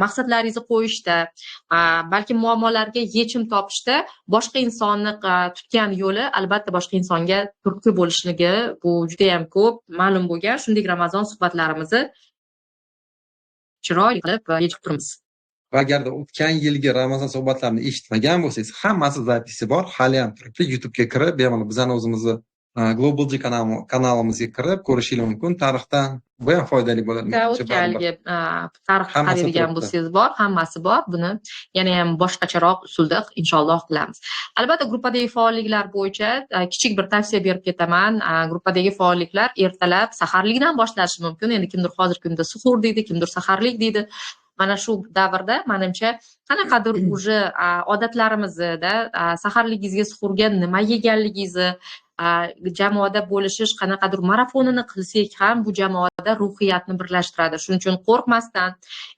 maqsadlaringizni qo'yishda, balkim muammolarga yechim topishda boshqa insonni tutgan yo'li albatta boshqa insonga turtki bo'lishligi, bu judayam ko'p ma'lum bo'lgan. Shunday Ramazon suhbatlarimizni chiroyli qilib yechib turibmiz. Va agarda o'tgan yilgi Ramazon suhbatlarini eshitmagan bo'lsangiz, hammasi запись i bor, haliyam turibdi. YouTube'ga kirib, bemalol bizani o'zimizni Global G kanalimizga kirib ko'rishingiz mumkin tarixdan. Bu ham foydali bo'ladi menimcha O'tgan baribir. yilgi tarix Hammasi qaraydigan turibdi. bo'lsangiz bor, hammasi bor. Buni yana ham boshqacharoq usulda inshaalloh qilamiz. Albatta, gruppadagi faolliklar bo'yicha kichik bir tavsiya berib ketaman. Gruppadagi faolliklar ertalab saharlikdan boshlanishi mumkin. Endi kimdir hozirgi kunda suhur deydi, kimdir saharlik deydi. Mana shu davrda manimcha qanaqadir уже odatlarimizda saharligingizga, suhurga nima yeganligingizni jamoada bo'lishish qanaqadir marafonini qilsak ham, bu jamoada ruhiyatni birlashtiradi. Shuning uchun qo'rqmasdan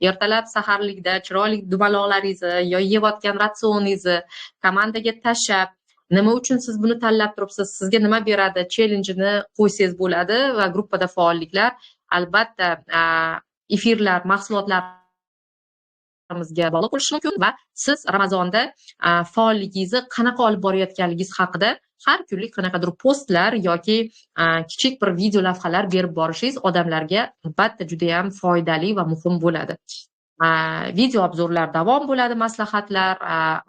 ertalab saharlikda chiroyli dumaloqlaringizni yo yeyotgan ratsioningizni komandaga tashlab, nima uchun siz buni tanlab turibsiz, sizga nima beradi challenjini qo'ysangiz bo'ladi. Va gruppada faolliklar albatta efirlar, mahsulotlar bog'liq bo'lishi mumkin va siz Ramazonda faolligingizni qanaqa olib borayotganligingiz haqida har kunlik qanaqadir postlar yoki kichik bir video lavhalar berib borishingiz odamlarga albatta judayam foydali va muhim bo'ladi. Video обзор lar davom bo'ladi, maslahatlar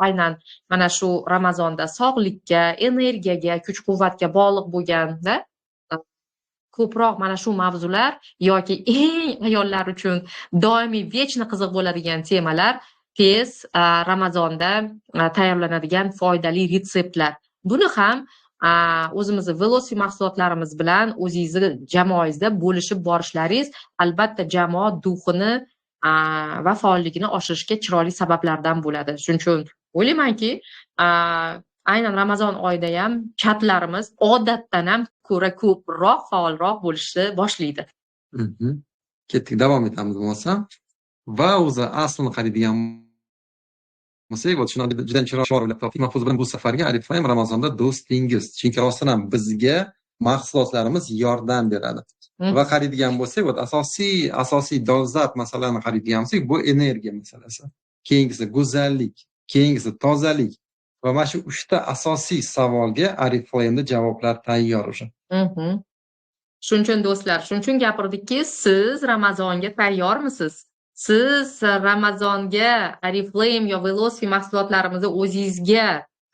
aynan mana shu Ramazonda sog'likka, energiyaga, kuch quvvatga bog'liq bo'lganda ko'proq mana shu mavzular yoki eng ayollar uchun doimiy, вечно qiziq bo'ladigan temalar, tez Ramazonda tayyorlanadigan foydali retseptlar. Buni ham o'zimizni Velosi mahsulotlarimiz bilan o'zingizni jamoangizda bo'lishib borishlaringiz albatta jamoa дух ini va faolligini oshirishga chiroyli sabablardan bo'ladi. Shuning uchun o'ylaymanki, aynan Ramazon oyida ham chatlarimiz odatdan ham ko'ra ko'proq, faolroq bo'lishni boshlaydi. Ketdik, davom etamiz bo'lmasa. Va o'zi aslini qaraydigan bo'lsak, вот shuni juda chiroyli o'ylab topdik. Mahfuz bilan bu safargi Oriflame Ramazonda do'stingiz. Chunki rostdan ham bizga mahsulotlarimiz yordam beradi. Va qaraydigan bo'lsak, вот asosiy dolzarb masalani qaraydigan bo'lsak, bu energiya masalasi. Keyingisi go'zallik, keyingisi tozalik. Va mana shu uchta asosiy savolga Oriflame'da javoblar tayyor o'sha. Shuning uchun, do'stlar, shuning uchun gapirdikki, siz Ramazonga tayyormisiz? Siz Ramazonga Oriflame yo Velosfi mahsulotlarimizni o'zingizga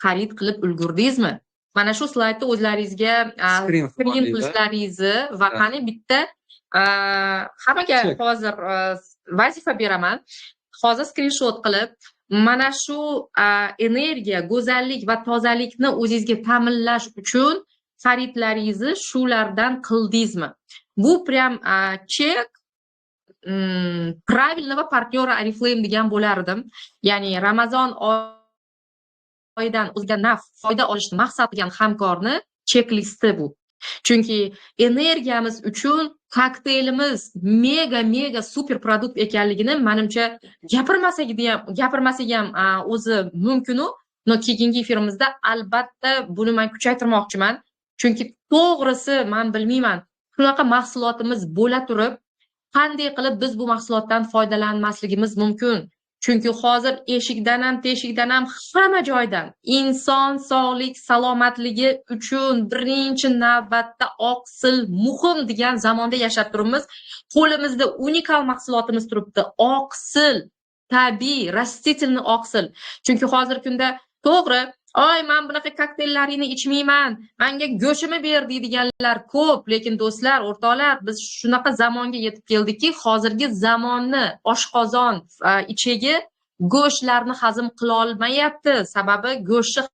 xarid qilib ulgurdingizmi? Mana shu slaydni o'zlaringizga Скрин скрин qilishlaringizni va qani bitta hammaga hozir vazifa beraman. Hozir skrinshot qilib, mana shu energiya, go'zallik va tozalikni o'zingizga ta'minlash uchun xaridlaringizni shulardan qildingizmi? Bu прям чек правильного партнера Oriflame degan bo'lardim. Ya'ni Ramazon oyidan o'ziga naf, foyda olishni maqsad qilgan hamkorni chek-listi bu. Chunki energiyamiz uchun kokteylimiz mega mega super продукт ekanligini, manimcha, gapirmasak ham o'zi mumkinu, но keyingi efirimizda albatta buni man kuchaytirmoqchiman. Chunki to'g'risi, man bilmayman, shunaqa mahsulotimiz bo'la turib, qanday qilib biz bu mahsulotdan foydalanmasligimiz mumkin? Chunki hozir eshikdan ham, teshikdan ham, hamma joydan inson sog'lik salomatligi uchun birinchi navbatda oqsil muhim degan zamonda yashab turibmiz. Qo'limizda unikal mahsulotimiz turibdi, oqsil, tabiiy, растительный oqsil. Chunki hozirgi kunda, to'g'ri, "Oy, man bunaqa kokteyllaringni ichmayman, manga go'shtimni ber", deydiganlar ko'p. Lekin, do'stlar, o'rtoqlar, biz shunaqa zamonga yetib keldikki, hozirgi zamonni oshqozon, ichagi go'shtlarni hazm qilolmayapti. Sababi go'shtni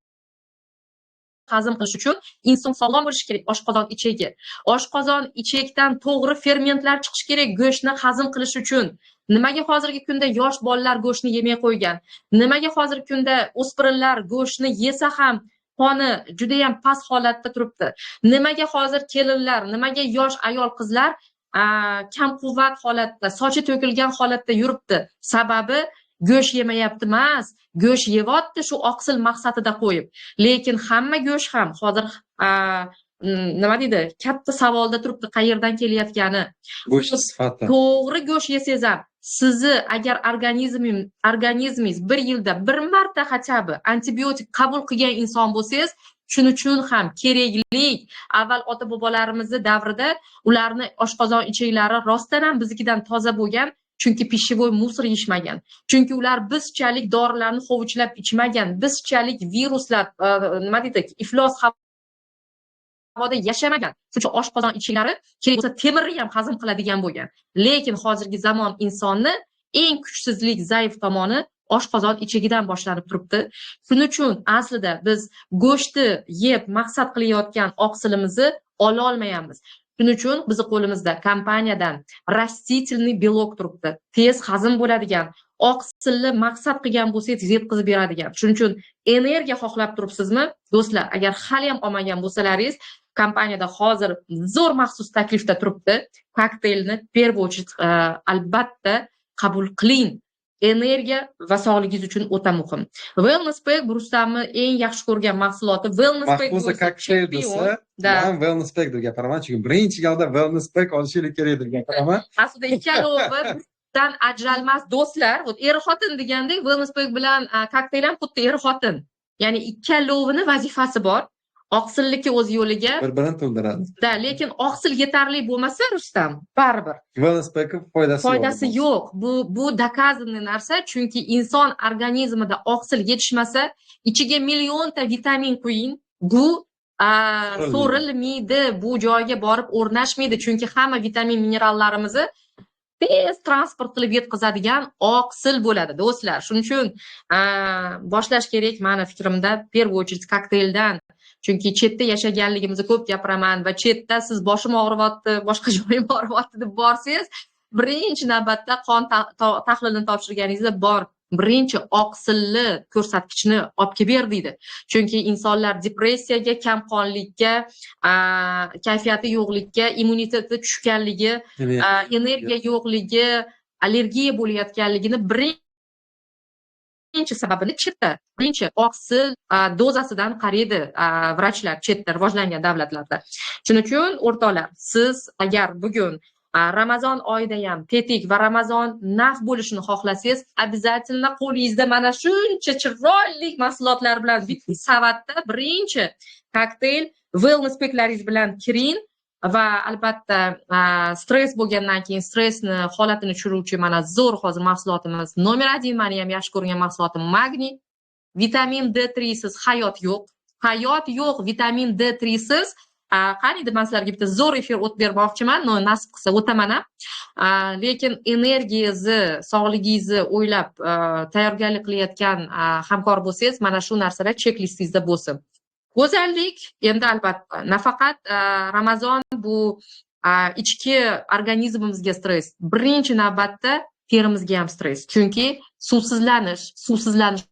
hazm qilish uchun inson sog'lom bo'lishi kerak. Oshqozon ichagi, oshqozon ichakdan to'g'ri fermentlar chiqishi kerak go'shtni hazm qilish uchun. Nimaga hozirgi kunda yosh bolalar go'shtni yemay qo'ygan? Nimaga hozirgi kunda o'spirinlar go'shtni yesa ham qoni judayam past holatda turibdi? Nimaga hozir kelinlar, nimaga yosh ayol qizlar kamquvvat holatda, sochi to'kilgan holatda yuribdi? Sababi go'sht yemayapti emas, go'sht yeyapti shu oqsil maqsadida qo'yib. Lekin hamma go'sht ham hozir, nima deydi, katta savolda turibdi, qayerdan kelayotgani. Go'sht sifati. To'g'ri, go'sht yesangiz ham, sizni agar organizmingiz bir yilda bir marta хотя бы antibiotik qabul qilgan inson bo'lsangiz, shuning uchun ham kerakli. Avval ota bobolarimizni davrida ularni oshqozon ichaklari rostdan ham biznikidan toza bo'lgan, chunki пищевой мусор yeyishmagan, chunki ular bizchalik dorilarni hovuchlab ichmagan, bizchalik viruslar, nima deydi, iflos havoda yashamagan. Shuning uchun oshqozon ichaklari kerak bo'lsa temirni ham hazm qiladigan bo'lgan. Lekin hozirgi zamon insonni eng kuchsizlik, zaif tomoni oshqozon ichagidan boshlanib turibdi. Shuning uchun aslida biz go'shtni yeb maqsad qilayotgan oqsilimizni ololmayapmiz. Shuning uchun bizni qo'limizda kompaniyadan растительный белок turibdi, tez hazm bo'ladigan, oqsilni maqsad qilgan bo'lsangiz, yetkazib beradigan. Shuning uchun energiya xohlab turibsizmi, do'stlar? Agar hali ham olmagan bo'lsalaringiz, kompaniyada hozir zo'r maxsus taklifda turibdi. Kokteylni первую очередь albatta qabul qiling, energiya va sog'ligingiz uchun o'ta muhim. Wellness Pack bu Rustamni eng yaxshi ko'rgan mahsuloti. Wellness Pack Mahfuza kokteyl desa, man Wellness Pack deb gapiraman, chunki birinchi galda Wellness Pack olishinglar kerak deb gapiraman. Aslida ikkalovi dan ajralmas do'stlar. Вот er xotin degandek, Wellness Pack bilan kokteyl ham xuddi er xotin, ya'ni ikkalovini vazifasi bor. Oqsilliki o'z yo'liga. Bir birini to'ldiradi. Да, lekin oqsil yetarli bo'lmasa, Rustam, baribir Wellness Pack foydasi yo'q. Foydasi yo'q. Bu доказанный narsa, chunki inson organizmida oqsil yetishmasa, ichiga millionta vitamin quying, bu so'rilmaydi, bu joyga borib o'rnashmaydi, chunki hamma vitamin, minerallarimizni tez transport qilib yetkazadigan oqsil bo'ladi, do'stlar. Shuning uchun boshlash kerak, mani fikrimda, первую очередь kokteyldan. Chunki chetda yashaganligimizni ko'p gapiraman va chetda siz "Boshim og'riyapti, boshqa joyim og'riyapti" deb borsangiz, birinchi navbatda qon tahlilini topshirganingizda, "Bor, birinchi oqsilli ko'rsatkichni olib kelib ber", deydi. Chunki insonlar depressiyaga, kamqonlikka, kayfiyati yo'qlikka, immuniteti tushganligi, energiya yo'qligi, allergiya bo'layotganligini birinchi sababini chetda birinchi oqsil dozasidan qaraydi vrachlar chetda, rivojlangan davlatlarda. Shuning uchun, o'rtoqlar, siz agar bugun Ramazon oyida ham tetik va Ramazon naf bo'lishini xohlasangiz, обязательно qo'lingizda mana shuncha chiroyli mahsulotlar bilan bitta savatda birinchi kokteyl, wellness packlaringiz bilan kiring. Va albatta, stress bo'lgandan keyin stressni holatini tushiruvchi mana zo'r hozir mahsulotimiz номер один, mani ham yaxshi ko'rgan mahsulotim magniy. Vitamin D3 siz hayot yo'q, hayot yo'q vitamin D3 siz. Qaniydi, man sizlarga bitta zo'r efir o'tib bermoqchiman, но nasib qilsa o'taman ham. Lekin energiyangizni, sog'ligingizni o'ylab tayyorgarlik qilayotgan hamkor bo'lsangiz, mana shu narsalar чек-лист ingizda bo'lsin. Go'zallik endi, albatta, nafaqat Ramazon, bu ichki organizmimizga stress, birinchi navbatda terimizga ham stress, chunki suvsizlanish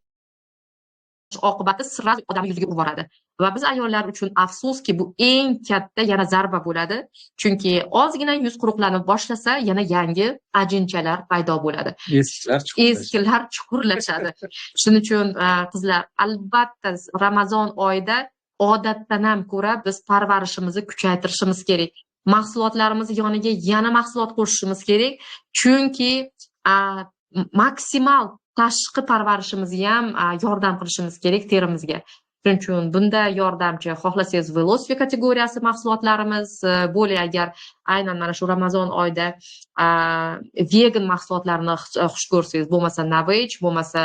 oqibati сразу odamni yuziga urib yuboradi. Va biz ayollar uchun, afsuski, bu eng katta yana zarba bo'ladi, chunki ozgina yuz quruqlanib boshlasa, yana yangi ajinchalar paydo bo'ladi. Eskilar. Eskilar chuqurlashadi. Shuning uchun, qizlar, albatta Ramazon oyida odatdan ham ko'ra biz parvarishimizni kuchaytirishimiz kerak, mahsulotlarimizni yoniga yana mahsulot qo'shishimiz kerak, chunki maksimal tashqi parvarishimizga ham yordam qilishimiz kerak terimizga. Shuning uchun bunda yordamchi, xohlasangiz, Velosfi kategoriyasi mahsulotlarimiz более, agar aynan mana shu Ramazon oyida vegan mahsulotlarni xush ko'rsangiz, bo'lmasa Novage, bo'lmasa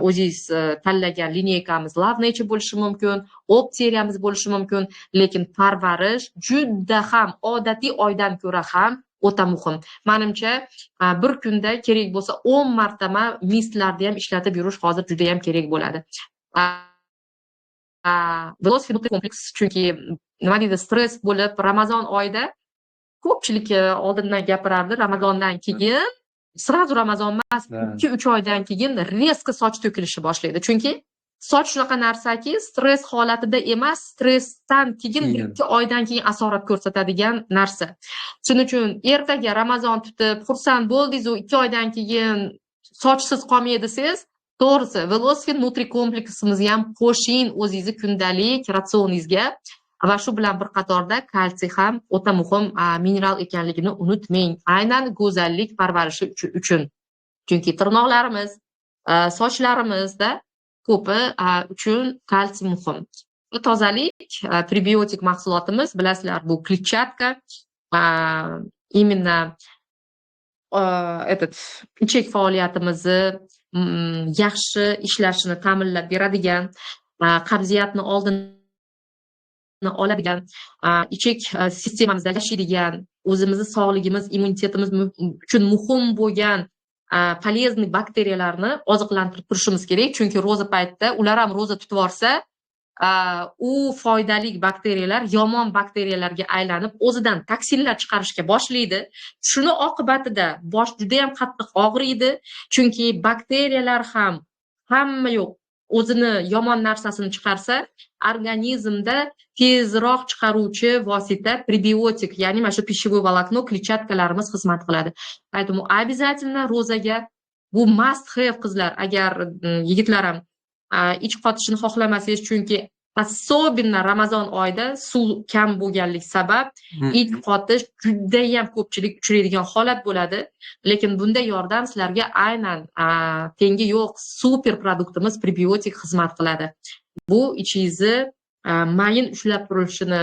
o'zingiz tanlagan линейка miz Love Nature bo'lishi mumkin, Op seriyamiz bo'lishi mumkin, lekin parvarish juda ham odatiy oydan ko'ra ham o'ta muhim. Manimcha, bir kunda kerak bo'lsa 10 martaba mist larni ham ishlatib yurish hozir juda ham kerak bo'ladi. Kompleks, chunki nima deydi, stress bo'lib Ramazon oyida ko'pchilik oldindan gapirardi, Ramazondan keyin сразу, Ramazon emas, 2-3 oydan keyin резко soch to'kilishi boshlaydi, chunki soch shunaqa narsaki, stress holatida emas, stressdan keyin 1-2 oydan keyin asorat ko'rsatadigan narsa. Shuning uchun ertaga Ramazon tutib, xursand bo'ldingizu, 2 oydan keyin sochsiz qolmay desangiz, to'g'risi, Velosfin Nutri kompleksimizni ham qo'shing o'zingizni kundalik ratsioningizga. Va shu bilan bir qatorda kalsiy ham o'ta muhim mineral ekanligini unutmang, aynan go'zallik parvarishi uchun, chunki tirnoqlarimiz, sochlarimizda ko'pi uchun kalsiy muhim. Tozalik, prebiotik mahsulotimiz, bilasizlar, bu kletchatka, именно этот ichak faoliyatimizni yaxshi ishlashini ta'minlab beradigan, qabziyatni oldini oladigan, ichak sistemamizda yashaydigan, o'zimizni sog'ligimiz, immunitetimiz uchun muhim bo'lgan полезный bakteriyalarni oziqlantirib turishimiz kerak, chunki ro'za paytida ular ham ro'za tutib yuborsa, u foydali bakteriyalar yomon bakteriyalarga aylanib, o'zidan toksinlar chiqarishga boshlaydi. Shuni oqibatida bosh judayam qattiq og'riydi, chunki bakteriyalar ham hamma yo'q o'zini yomon narsasini chiqarsa, organizmda tezroq chiqaruvchi vosita prebiotik, ya'ni mana shu пищевой волокно, kletchatkalarimiz xizmat qiladi. Поэтому обязательно ro'zaga bu must have, qizlar. Agar yigitlar ham ich qotishini xohlamasangiz, chunki особенно Ramazon oyida suv kam bo'lganlik sabab ich qotish judayam ko'pchilik uchraydigan holat bo'ladi, lekin bunda yordam sizlarga aynan tengi yo'q super produktimiz prebiotik xizmat qiladi. Bu ichingizni mayin ushlab turishini,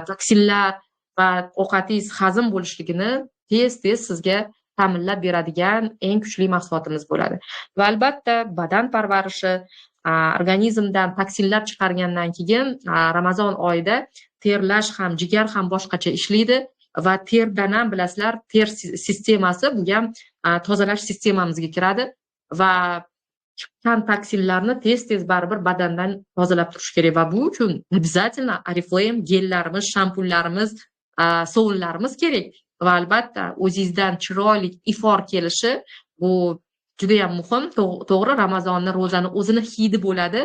toksinlar va ovqatingiz hazm bo'lishligini tez tez sizga ta'minlab beradigan eng kuchli mahsulotimiz bo'ladi. Va albatta, badan parvarishi, organizmdan toksinlar chiqargandan keyin Ramazon oyida terlash ham, jigar ham boshqacha ishlaydi va terdan ham, bilasizlar, ter sistemasi, bu ham tozalash sistemamizga kiradi va chiqqan toksinlarni tez tez baribir badandan tozalab turish kerak. Va bu uchun обязательно Oriflame gellarimiz, shampunlarimiz, sovunlarimiz kerak. Va albatta, o'zingizdan chiroyli ifor kelishi bu judayam muhim. To'g'ri, Ramazonni, ro'zani o'zini hidi bo'ladi,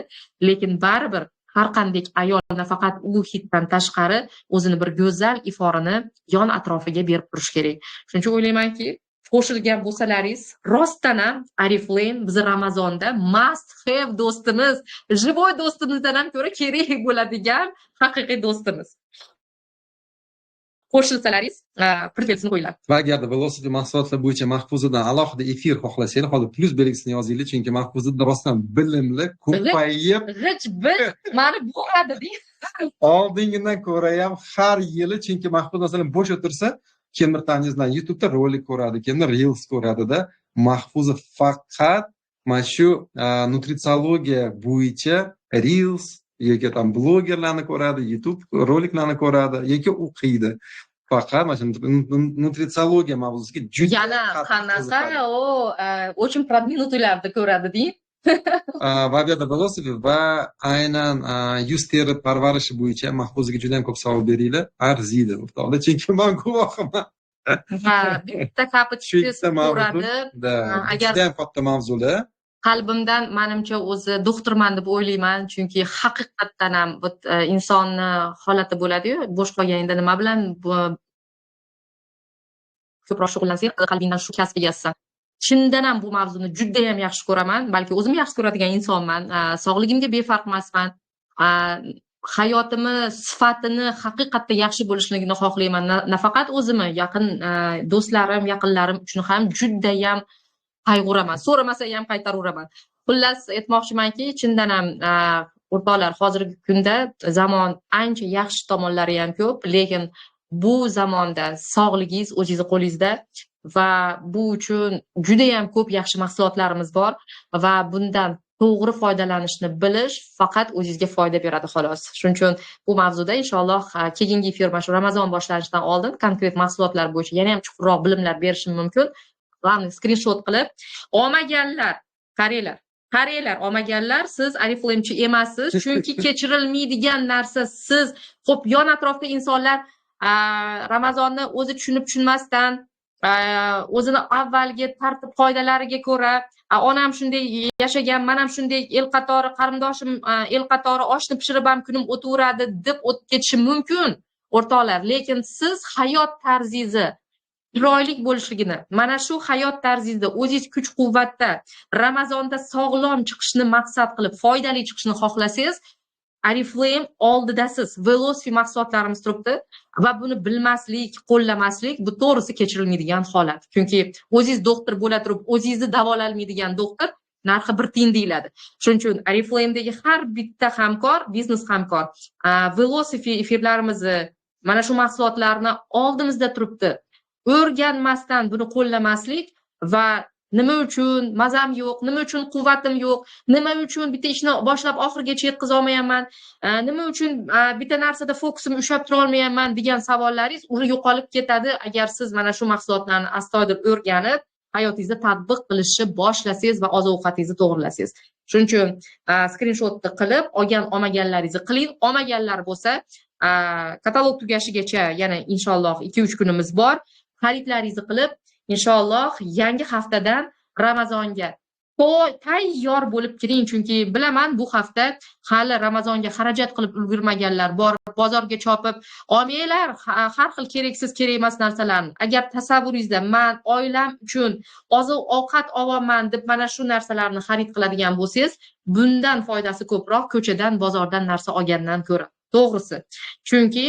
lekin baribir har qanday ayol nafaqat u hiddan tashqari o'zini bir go'zal iforini yon atrofiga berib turish kerak. Shuning uchun o'ylaymanki, qo'shilgan bo'lsalaringiz, rostdan ham Oriflame bizni Ramazonda must have do'stimiz, живой do'stimizdan ham ko'ra kerak bo'ladigan haqiqiy do'stimiz. Qo'shilsalaringiz, port qo'yinglar. Va agarda Velocity mahsulotlar bo'yicha Mahfuzadan alohida efir xohlasanglar, hozir plyus belgisini yozinglar, chunki Mahfuza rostdan bilimli, ko'payib g'ich bir mani bo'g'adi deng. Oldingidan ko'ra ham har yili, chunki Mahfuza, masalan, bo'sh o'tirsa, kimdir там YouTube'da rolik ko'radi, kimdir reels ko'radida. Mahfuza faqat mana shu nutritsiyologiya bo'yicha reels yoki там blogerlarni ko'radi, YouTube roliklarni ko'radi yoki o'qiydi. Faqat mana shu nutritsiyologiya mavzusiga juda Yana qanaqa u очень продвинутый larni ko'radi deng. Va bu yerda Velocity va aynan yuz teri parvarishi bo'yicha Mahfuzaga juda ham ko'p savol beringlar, arziydi, o'rtoqlar, chunki man guvohiman. Ha, bitta капочка ko'radi. Agar juda ham katta mavzular. Qalbimdan, manimcha, o'zi doktorman deb o'ylayman, chunki haqiqatdan ham insonni holati bo'ladiyu, bo'sh qolganingda nima bilan ko'proq shug'ullansang, qalbingdan shu kasb egasisan. Chindan ham bu mavzuni judayam yaxshi ko'raman, balki o'zim yaxshi ko'radigan insonman. Sog'ligimga befarq emasman, hayotimni sifatini haqiqatda yaxshi bo'lishligini xohlayman. Nafaqat o'zimni, yaqin do'stlarim, yaqinlarim uchun ham judayam qayg'uraman, so'ramasa ham qaytaraveraman. Xullas, aytmoqchimanki, chindan ham, o'rtoqlar, hozirgi kunda zamon ancha yaxshi tomonlari ham ko'p, lekin bu zamonda sog'ligingiz o'zingizni qo'lingizda va bu uchun judayam ko'p yaxshi mahsulotlarimiz bor va bundan to'g'ri foydalanishni bilish faqat o'zingizga foyda beradi, xolos. Shuning uchun bu mavzuda, inshaalloh, keyingi efir, mana shu Ramazon boshlanishidan oldin konkret mahsulotlar bo'yicha yana ham chuqurroq bilimlar berishim mumkin. Главное, skrinshot qilib olmaganlar, qaranglar, qaranglar, olmaganlar, siz Oriflamechi emassiz, chunki kechirilmaydigan narsa. Siz xo'p, yon atrofda insonlar Ramazonni o'zi tushunib tushunmasdan, o'zini avvalgi tartib qoidalariga ko'ra, onam shunday yashagan, man ham shunday, el qatori qarindoshim, el qatori oshni pishirib ham kunim o'taveradi deb o'tib ketishi mumkin, o'rtoqlar. Lekin siz hayot tarzingizni chiroyli bo'lishligini, mana shu hayot tarzingizda o'zingiz kuch quvvatda Ramazonda sog'lom chiqishni maqsad qilib, foydali chiqishni xohlasangiz, Oriflame oldidasiz, Velocity mahsulotlarimiz turibdi va buni bilmaslik, qo'llamaslik, bu to'g'risi kechirilmaydigan holat. Chunki o'zingiz doktor bo'la turib, o'zingizni davololmaydigan doktor narxi bir tiyin deyiladi. Shuning uchun Oriflamedagi har bitta hamkor, biznes hamkor, Velocity efirlarimizni, mana shu mahsulotlarni oldimizda turibdi, o'rganmasdan buni qo'llamaslik va nima uchun mazam yo'q, nima uchun quvvatim yo'q, nima uchun bitta ishni boshlab oxirigacha yetkaza olmayapman, nima uchun bitta narsada fokusimni ushlab tura olmayapman degan savollaringiz уже yo'qolib ketadi, agar siz mana shu mahsulotlarni astoydil o'rganib, hayotingizda tatbiq qilishni boshlasangiz va oziq ovqatingizni to'g'irlasangiz. Shuning uchun skrinshotni qilib olgan, olmaganlaringizni qiling. Olmaganlar bo'lsa, katalog tugashigacha yana, inshaalloh, 2-3 kunimiz bor. Xaridlaringizni qilib, inshaalloh, yangi haftadan Ramazonga tayyor bo'lib kiring, chunki bilaman, bu hafta hali Ramazonga xarajat qilib ulgurmaganlar bor. Bozorga chopib olmanglar har xil kereksiz, kerak emas narsalarni. Agar tasavvuringizda man oilam uchun oziq ovqat olaman deb mana shu narsalarni xarid qiladigan bo'lsangiz, bundan foydasi ko'proq ko'chadan, bozordan narsa olgandan ko'ra, to'g'risi, chunki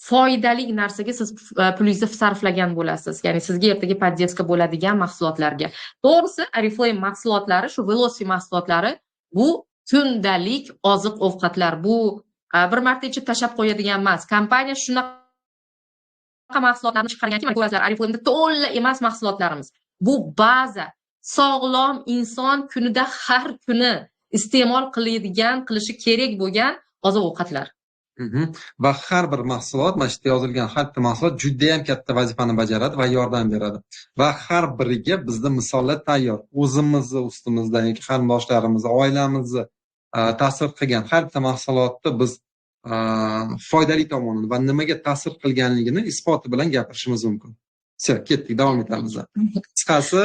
foydali narsaga siz pulingizni sarflagan bo'lasiz, ya'ni sizga ertaga поддержка bo'ladigan mahsulotlarga. To'g'risi, Oriflame mahsulotlari, shu Velocity mahsulotlari, bu kundalik oziq ovqatlar, bu bir marta ichib tashlab qo'yadigan emas. Kompaniya shunaqa mahsulotlarni chiqarganki, mana ko'rasizlar, Oriflameda to'la emas mahsulotlarimiz, bu baza, sog'lom inson kunida har kuni iste'mol qiladigan, qilishi kerak bo'lgan oziq ovqatlar. Va har bir mahsulot, mana shu yerda yozilgan har bitta mahsulot judayam katta vazifani bajaradi va yordam beradi. Va har biriga bizda misollar tayyor. O'zimizni ustimizdan yoki qarindoshlarimizni, oilamizni ta'sir qilgan har bitta mahsulotni biz foydali tomonini va nimaga ta'sir qilganligini isboti bilan gapirishimiz mumkin. Всё, ketdik, davom etamiz. Qisqasi,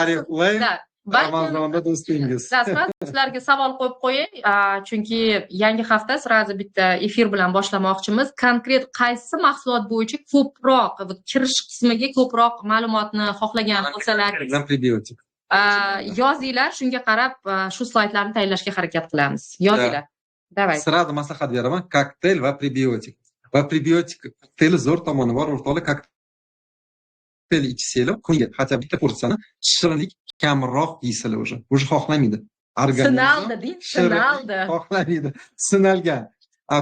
Oriflame Ramazonda do'stingiz. Rasman sizlarga savol qo'yib qo'yay, chunki yangi hafta сразу bitta efir bilan boshlamoqchimiz. Konkret qaysi mahsulot bo'yicha ko'proq kirish qismiga ko'proq ma'lumotni xohlagan bo'lsalar, prebiotik. Yozinglar, shunga qarab shu slaydlarni tayyorlashga harakat qilamiz. Yozinglar. Давай. Сразу maslahat beraman, kokteyl va prebiotik. Va prebiotik kokteyli zo'r tomoni bor, o'rtoqlar, kokteyl ichsanglar, kuniga хотя bitta porsiyani shirinlik kamroq yeysizlar уже. Уже xohlamaydi. Organizm sinaldi deng, sinaldi. Xohlamaydi. Sinalgan.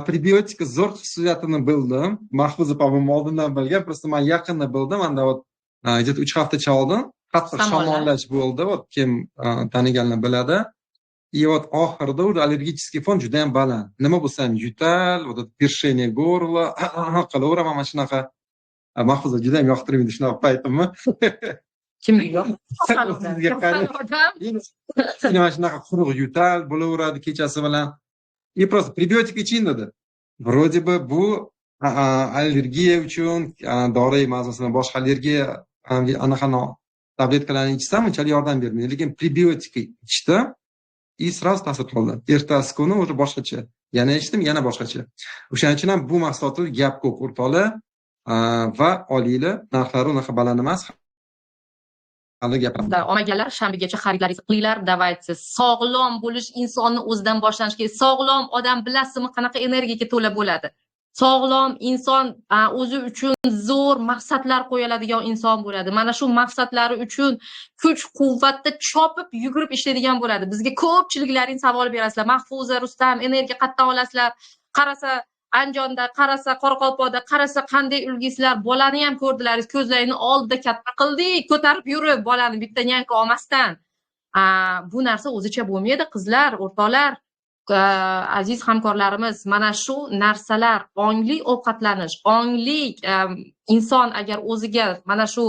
Prebiotik zo'r xususiyatini bildim. Mahfuza, по-моему, oldindan bilgan. Просто man yaqinda bildim. Manda вот где-то 3 haftacha oldin qattiq shamollash bo'ldi. Вот kim taniganlar biladi. И вот oxirida уже аллергический фон juda ham baland. Nima bo'lsa ham yo'tal, вот это першение горла qilaveraman mana shunaqa. Mahfuza juda ham yoqtirmaydi shunaqa paytimni. Kim yo'q? Odam. Mana shunaqa quruq yo'tal bo'laveradi kechasi bilan. И просто prebiotik iching dedi. Вроде бы bu allergiya uchun dori emas, masalan, boshqa allergiya anaqani tabletkalarni ichsam unchalik yordam bermaydi. Lekin prebiotik ichdim и сразу ta'sir qildi. Ertasi kuni уже boshqacha. Yana ichdim, yana boshqacha. O'shaning uchun ham bu mahsulotda gap ko'p, o'rtoqlar, va olinglar, narxlari unaqa baland emas. Hali gapiraman. Olmaganlar shanbagacha xaridlaringizni qilinglar. Давайте. Sog'lom bo'lish insonni o'zidan boshlanishi kerak. Sog'lom odam, bilasizmi, qanaqa energiyaga to'la bo'ladi? Sog'lom inson o'zi uchun zo'r maqsadlar qo'ya oladigan inson bo'ladi. Mana shu maqsadlari uchun kuch quvvatda chopib yugurib ishlaydigan bo'ladi. Bizga ko'pchiliklaring savol berasizlar: Mahfuza, Rustam, energiya qayerdan olasizlar? Qarasa Andijonda, qarasa Qoraqalpoqda, qarasa qanday ulgisizlar, bolani ham ko'rdilaringiz, ko'zlaringni oldida katta qildik, ko'tarib yurib bolani bitta нянька olmasdan. Bu narsa o'zicha bo'lmaydi, qizlar, o'rtoqlar, aziz hamkorlarimiz. Mana shu narsalar, ongli ovqatlanish, ongli inson agar o'ziga mana shu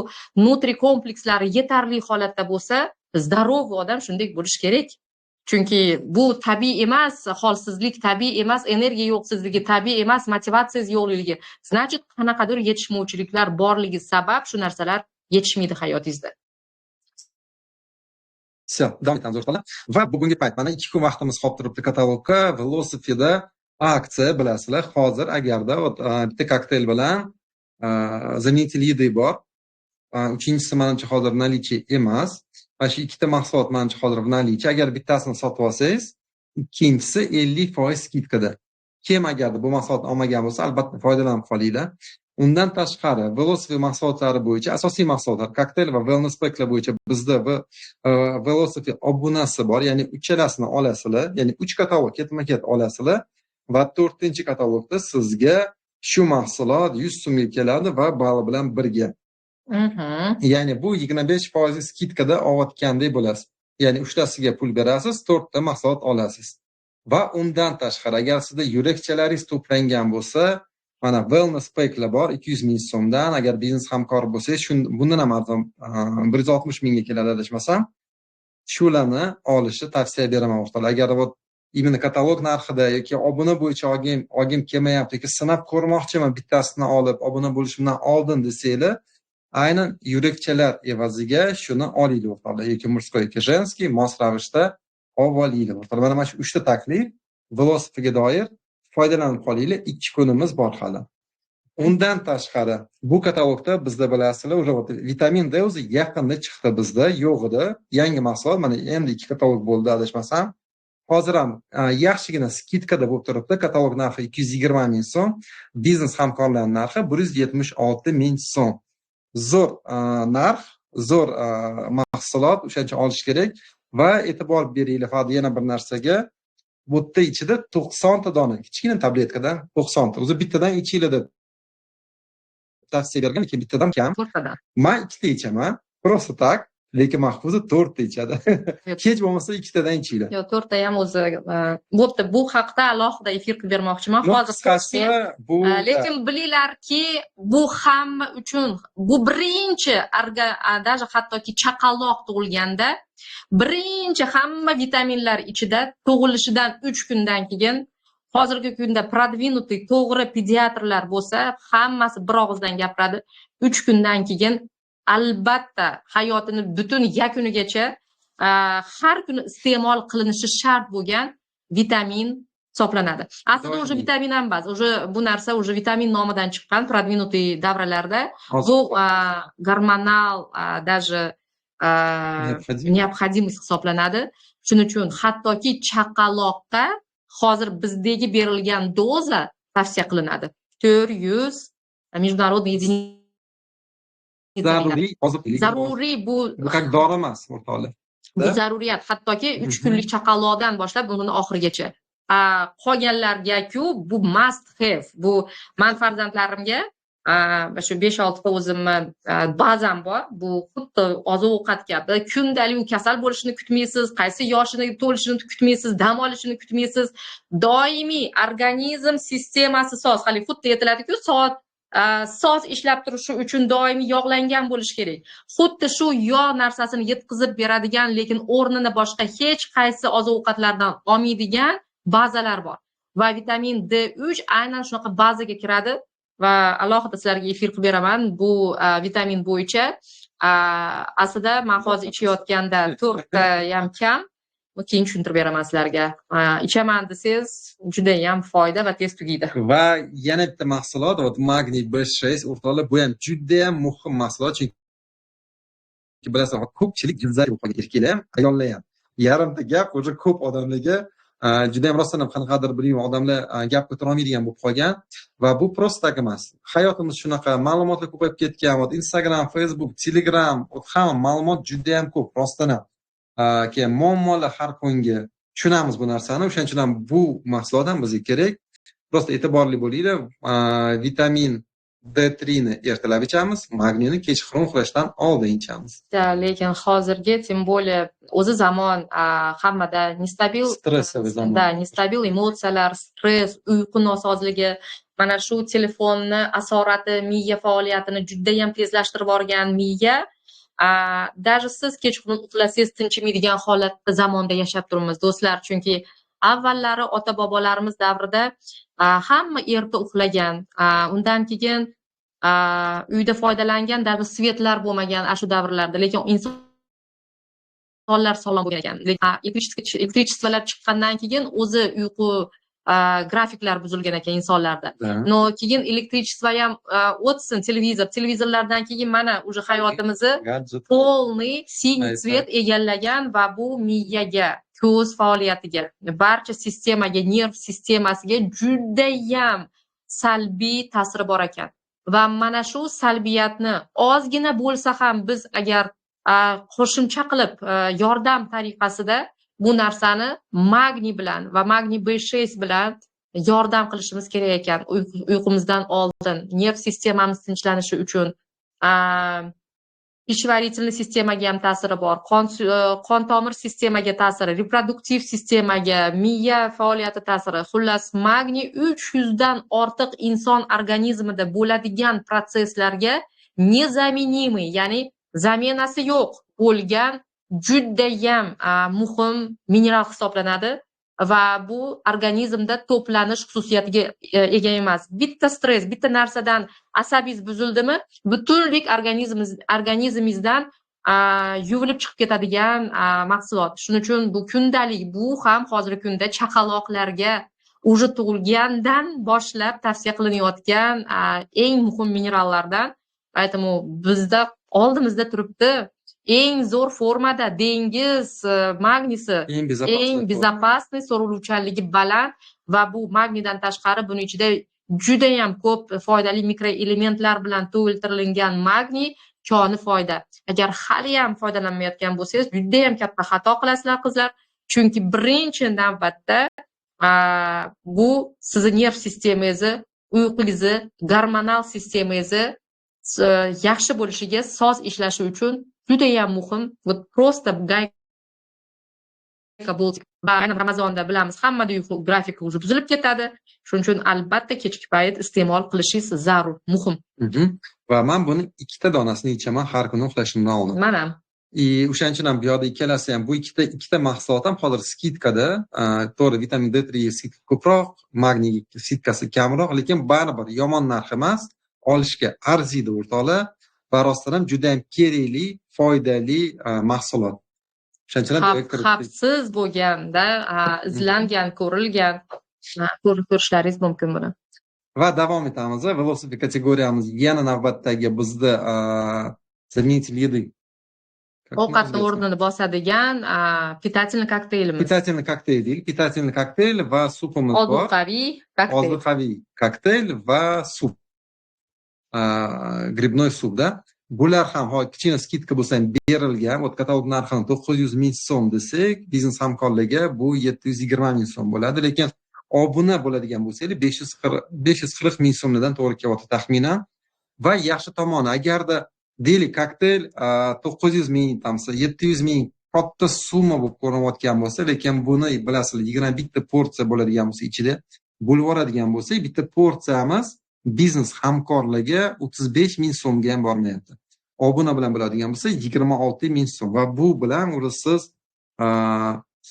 nutri komplekslari yetarli holatda bo'lsa, здоровый odam shunday bo'lishi kerak. Chunki bu tabiiy emas holsizlik, tabiiy emas energiya yo'qsizligi, tabiiy emas motivatsiyangiz yo'qligi. Значит, qanaqadir yetishmovchiliklar borligi sabab shu narsalar yetishmaydi hayotingizda. Все, davom etamiz, o'rtoqlar. Va bugungi payt mana 2 kun vaqtimiz qolib turibdi katalogga. Velosipedda aksiya, bilasizlar, hozir agarda вот bitta kokteyl bilan заменитель еды bor. Uchinchisi manimcha hozir наличие emas. Mana shu ikkita mahsulot manimcha hozir в наличии. Agar bittasini sotib olsangiz, ikkinchisi 50% скидка da. Kim agarda bu mahsulotni olmagan bo'lsa, albatta foydalanib qolinglar. Undan tashqari, Velosiped mahsulotlari bo'yicha asosiy mahsulotlar, kokteyl va wellness packlar bo'yicha bizda Velosiped obunasi bor, ya'ni uchalasini olasizlar, ya'ni 3 katalog ketma-ket olasizlar va 4-katalogda sizga shu mahsulot 100 so'mga keladi va ball bilan birga. Ya'ni bu 25% скидка da olayotgandek bo'lasiz. Ya'ni uchtasiga pul berasiz, to'rtta mahsulot olasiz. Va undan tashqari, agar sizda yurakchalaringiz to'plangan bo'lsa, mana wellness packlar bor 200 ming so'mdan. Agar biznes hamkori bo'lsangiz, bundan ham arzon, 160 mingga keladi adashmasam. Shularni olishni tavsiya beraman, o'rtoqlar. Agar вот именно katalog narxida yoki obuna bo'yicha olgim kelmayapti yoki sinab ko'rmoqchiman bittasini olib obuna bo'lishimdan oldin desanglar, aynan yurakchalar evaziga shuni olinglar, o'rtoqlar, yoki мужской, yoki женский mos ravishda olib olinglar, o'rtoqlar. Mana shu uchta taklif velosipedga doir, foydalanib qolinglar, 2 kunimiz bor hali. Undan tashqari, bu katalogda bizda, bilasizlar, уже вот vitamin D o'zi yaqinda chiqdi, bizda yo'q edi. Yangi mahsulot, mana endi 2 katalog bo'ldi adashmasam. Hozir ham yaxshigina скидка da bo'lib turibdi. Katalog narxi 220 ming so'm, biznes hamkorlar narxi 176 ming so'm. Zo'r narx, zo'r mahsulot, o'shaning uchun olish kerak. Va e'tibor beringlar faqat yana bir narsaga. Bu yerda ichida 90 ta dona, kichkina tabletkadan 90 ta. O'zi bittadan ichinglar deb tavsiya bergan, lekin bittadan kam. To'rttadan. Men ikkita ichaman, просто так, lekin Mahfuza to'rtta ichadi. Hech bo'lmasa ikkitadan ichinglar. Yo'q, to'rtta ham o'zi bo'pti. Bu haqda alohida efir qilib bermoqchiman. Hozir qisqasi bu lekin bilinglarki, bu hamma uchun, bu birinchi даже hattoki chaqaloq tug'ilganda birinchi hamma vitaminlar ichida tug'ilishidan 3 kundan keyin, hozirgi kunda продвинутый to'g'ri pediatrlar bo'lsa, hammasi bir og'izdan gapiradi. 3 kundan keyin albatta hayotini butun yakunigacha har kuni iste'mol qilinishi shart bo'lgan vitamin hisoblanadi. Aslida уже vitamin ham emas, уже bu narsa уже vitamin nomidan chiqqan продвинутый davralarda. Bu gormonal даже необходимость hisoblanadi. Shuning uchun hattoki chaqaloqqa hozir bizdagi berilgan doza tavsiya qilinadi. 400 международный единица. Zaruriy oziqlik. Zaruriy bu. Bu как dori emas, o'rtoqlar. Bu zaruriyat, hattoki 3 kunlik chaqaloqdan boshlab uni oxirigacha. Qolganlarga-ku bu must have. Bu man farzandlarimga shu 5-6 ta o'zimni bazam bor. Bu xuddi oziq ovqat kabi, kundalik u kasal bo'lishini kutmaysiz, qaysi yoshini to'lishini kutmaysiz, dam olishini kutmaysiz. Doimiy organizm sistemasi soz, hali xuddi aytiladiku, soat soz ishlab turishi uchun doimiy yog'langan bo'lishi kerak. Xuddi shu yog' narsasini yetkazib beradigan, lekin o'rnini boshqa hech qaysi oziq ovqatlardan olmaydigan bazalar bor va vitamin D3 aynan shunaqa bazaga kiradi. Va alohida sizlarga efir qilib beraman bu vitamin bo'yicha. Aslida man hozir ichayotganda 4 ta ham kam, keyin tushuntirib beraman sizlarga. Ichaman desangiz, judayam foyda va tez tugaydi. Va yana bitta mahsulot, вот, magniy B6, o'rtoqlar. Bu ham judayam muhim mahsulot, chunki bilasizlar, ko'pchilik jilzak bo'lib qolgan, erkaklar ham, ayollar ham. Yarimta gap уже ko'p odamlarga judayam, rostdan ham, qanaqadir, bilmayman, odamlar gap ko'tara olmaydigan bo'lib qolgan. Va bu просто так emas, hayotimiz shunaqa, ma'lumotlar ko'payib ketgan. Вот, Instagram, Facebook, Telegram, вот, hamma ma'lumot judayam ko'p, rostdan ham. Keyin muammolar har kungi, tushunamiz bu narsani. O'shaning uchun ham bu mahsulot ham bizga kerak. Просто e'tiborli bo'linglar: vitamin D3 ni ertalab ichamiz, magniyni kechqurun uxlashdan oldin ichamiz. Lekin hozirgi, тем более, o'zi zamon hammada нестабил. Стрессовый zamon. Да, нестабил, emotsiyalar, stress, uyqu nosozligi, mana shu telefonni asorati miya faoliyatini judayam tezlashtirib yuborgan. Miya, даже siz kechqurun uxlasangiz, tinchimaydigan holatda, zamonda yashab turibmiz, do'stlar. Chunki avvallari ota bobolarimiz davrida hamma erta uxlagan, undan keyin uyda foydalangan, даже свет lar bo'lmagan ana shu davrlarda, lekin insonlar sog'lom bo'lgan ekan. Электричество lar chiqqandan keyin o'zi uyqu grafiklar buzilgan ekan insonlarda. Но keyin электричество ham o'tsin, televizor, televizorlardan keyin mana уже hayotimizni полный синий цвет egallagan. Va bu miyaga, ko'z faoliyatiga, barcha sistemaga, nerv sistemasiga judayam salbiy ta'siri bor ekan. Va mana shu salbiyatni ozgina bo'lsa ham biz agar qo'shimcha qilib, yordam tariqasida bu narsani magniy bilan va magniy B6 bilan yordam qilishimiz kerak ekan uyqumizdan oldin, nerv sistemamiz tinchlanishi uchun. Пищеварительный sistemaga ham ta'siri bor, qon tomir sistemaga ta'siri, reproduktiv sistemaga, miya faoliyati ta'siri. Xullas, magniy 300 dan ortiq inson organizmida bo'ladigan protsesslarga незаменимый, ya'ni замена si yo'q bo'lgan judayam muhim mineral hisoblanadi. Va bu organizmda to'planish xususiyatiga ega emas. Bitta stress, bitta narsadan asabingiz buzildimi, butunlik organizmingizdan yuvilib chiqib ketadigan mahsulot. Shuning uchun bu kundalik, bu ham hozirgi kunda chaqaloqlarga уже tug'ilgandan boshlab tavsiya qilinayotgan eng muhim minerallardan. Поэтому bizda oldimizda turibdi eng zo'r formada dengiz magnisi. Eng безопасный. Eng безопасный, so'riluvchanligi baland. Va bu magniydan tashqari buni ichida judayam ko'p foydali mikroelementlar bilan to'ldirilgan magniy koni foyda. Agar haliyam foydalanmayotgan bo'lsangiz, judayam katta xato qilasizlar, qizlar. Chunki birinchi navbatda bu sizni nerv sistemangizni, uyqungizni, gormonal sistemangizni yaxshi bo'lishiga, soz ishlashi uchun judayam muhim. Вот просто гайка болтик. Va aynan Ramazonda, bilamiz, hammada uyqu grafiki уже buzilib ketadi. Shuning uchun albatta kechki payt iste'mol qilishingiz zarur, muhim. Va man buni ikkita donasini ichaman har kuni uxlashimdan oldin. Man ham. И o'shaning uchun ham bu yoqda ikkalasi ham, bu ikkita mahsulot ham hozir скидка da. To'g'ri, vitamin D3 скидка ko'proq, magniy скидка si kamroq, lekin baribir yomon narx emas, olishga arziydi, o'rtoqlar. Va rostdan ham juda ham kerakli, foydali mahsulot. O'shaning uchun ham Xavfsiz bo'lganda, izlangan, ko'rilgan, ko'rishlaringiz mumkin buni. Va davom etamiz. Velosiped kategoriyamiz yana navbatdagi bizda заменитель еды. Ovqatni o'rnini bosadigan питательный kokteylimiz. Питательный kokteyl deylik. Питательный kokteyl va supimiz bor. Ozuqaviy kokteyl. Ozuqaviy kokteyl va sup. Грибной суп da. Bular ham hozir kichkina скидка bo'lsa ham berilgan. Вот katalog narxini 900 ming so'm desak, biznes hamkorligi bu 720 ming so'm bo'ladi, lekin obuna bo'ladigan bo'lsangiz 540 ming so'mdan to'g'ri kelyapti taxminan. Va yaxshi tomoni, agarda deylik kokteyl 900 ming, там 700 ming katta summa bo'lib ko'rinayotgan bo'lsa, lekin buni bilasizlar, 21 ta porsiya bo'ladigan bo'lsa, ichida bo'lib yuboradigan bo'lsak, bitta porsiyamiz biznes hamkorligi 35 ming so'mga ham bormayapti. Obuna bilan bo'ladigan bo'lsa 26 ming so'm va bu bilan уже siz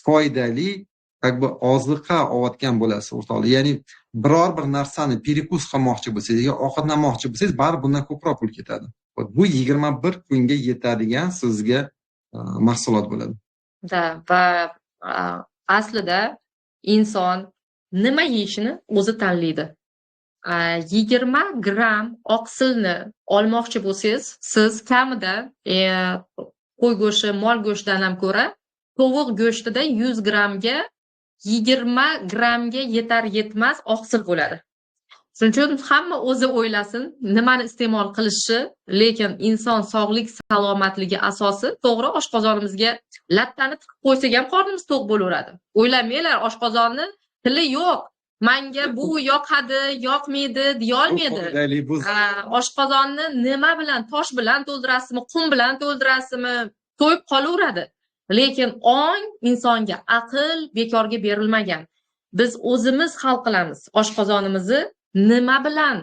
foydali как бы oziqa olayotgan bo'lasiz, o'rtoqlar. Ya'ni biror bir narsani перекус qilmoqchi bo'lsangiz yo ovqatlanmoqchi bo'lsangiz, baribir bundan ko'proq pul ketadi. Bu 21 kunga yetadigan sizga mahsulot bo'ladi. Да, va aslida inson nima yeyishini o'zi tanlaydi. 20 gramm oqsilni olmoqchi bo'lsangiz, siz kamida qo'y go'shti, mol go'shtidan ham ko'ra tovuq go'shtida 100 grammga 20 grammga yetar yetmas oqsil bo'ladi. Shuning uchun hamma o'zi o'ylasin nimani iste'mol qilishi, lekin inson sog'lik salomatligi asosi. To'g'ri, oshqozonimizga lattani tiqib qo'ysak ham qornimiz to'q bo'laveradi. O'ylamanglar, oshqozonni tili yo'q. Manga bu yoqadi, yoqmaydi deyolmaydi. Oshqozonni nima bilan, tosh bilan to'ldirasizmi, qum bilan to'ldirasizmi, to'yib qolaveradi. Lekin ong insonga aql bekorga berilmagan. Biz o'zimiz hal qilamiz oshqozonimizni nima bilan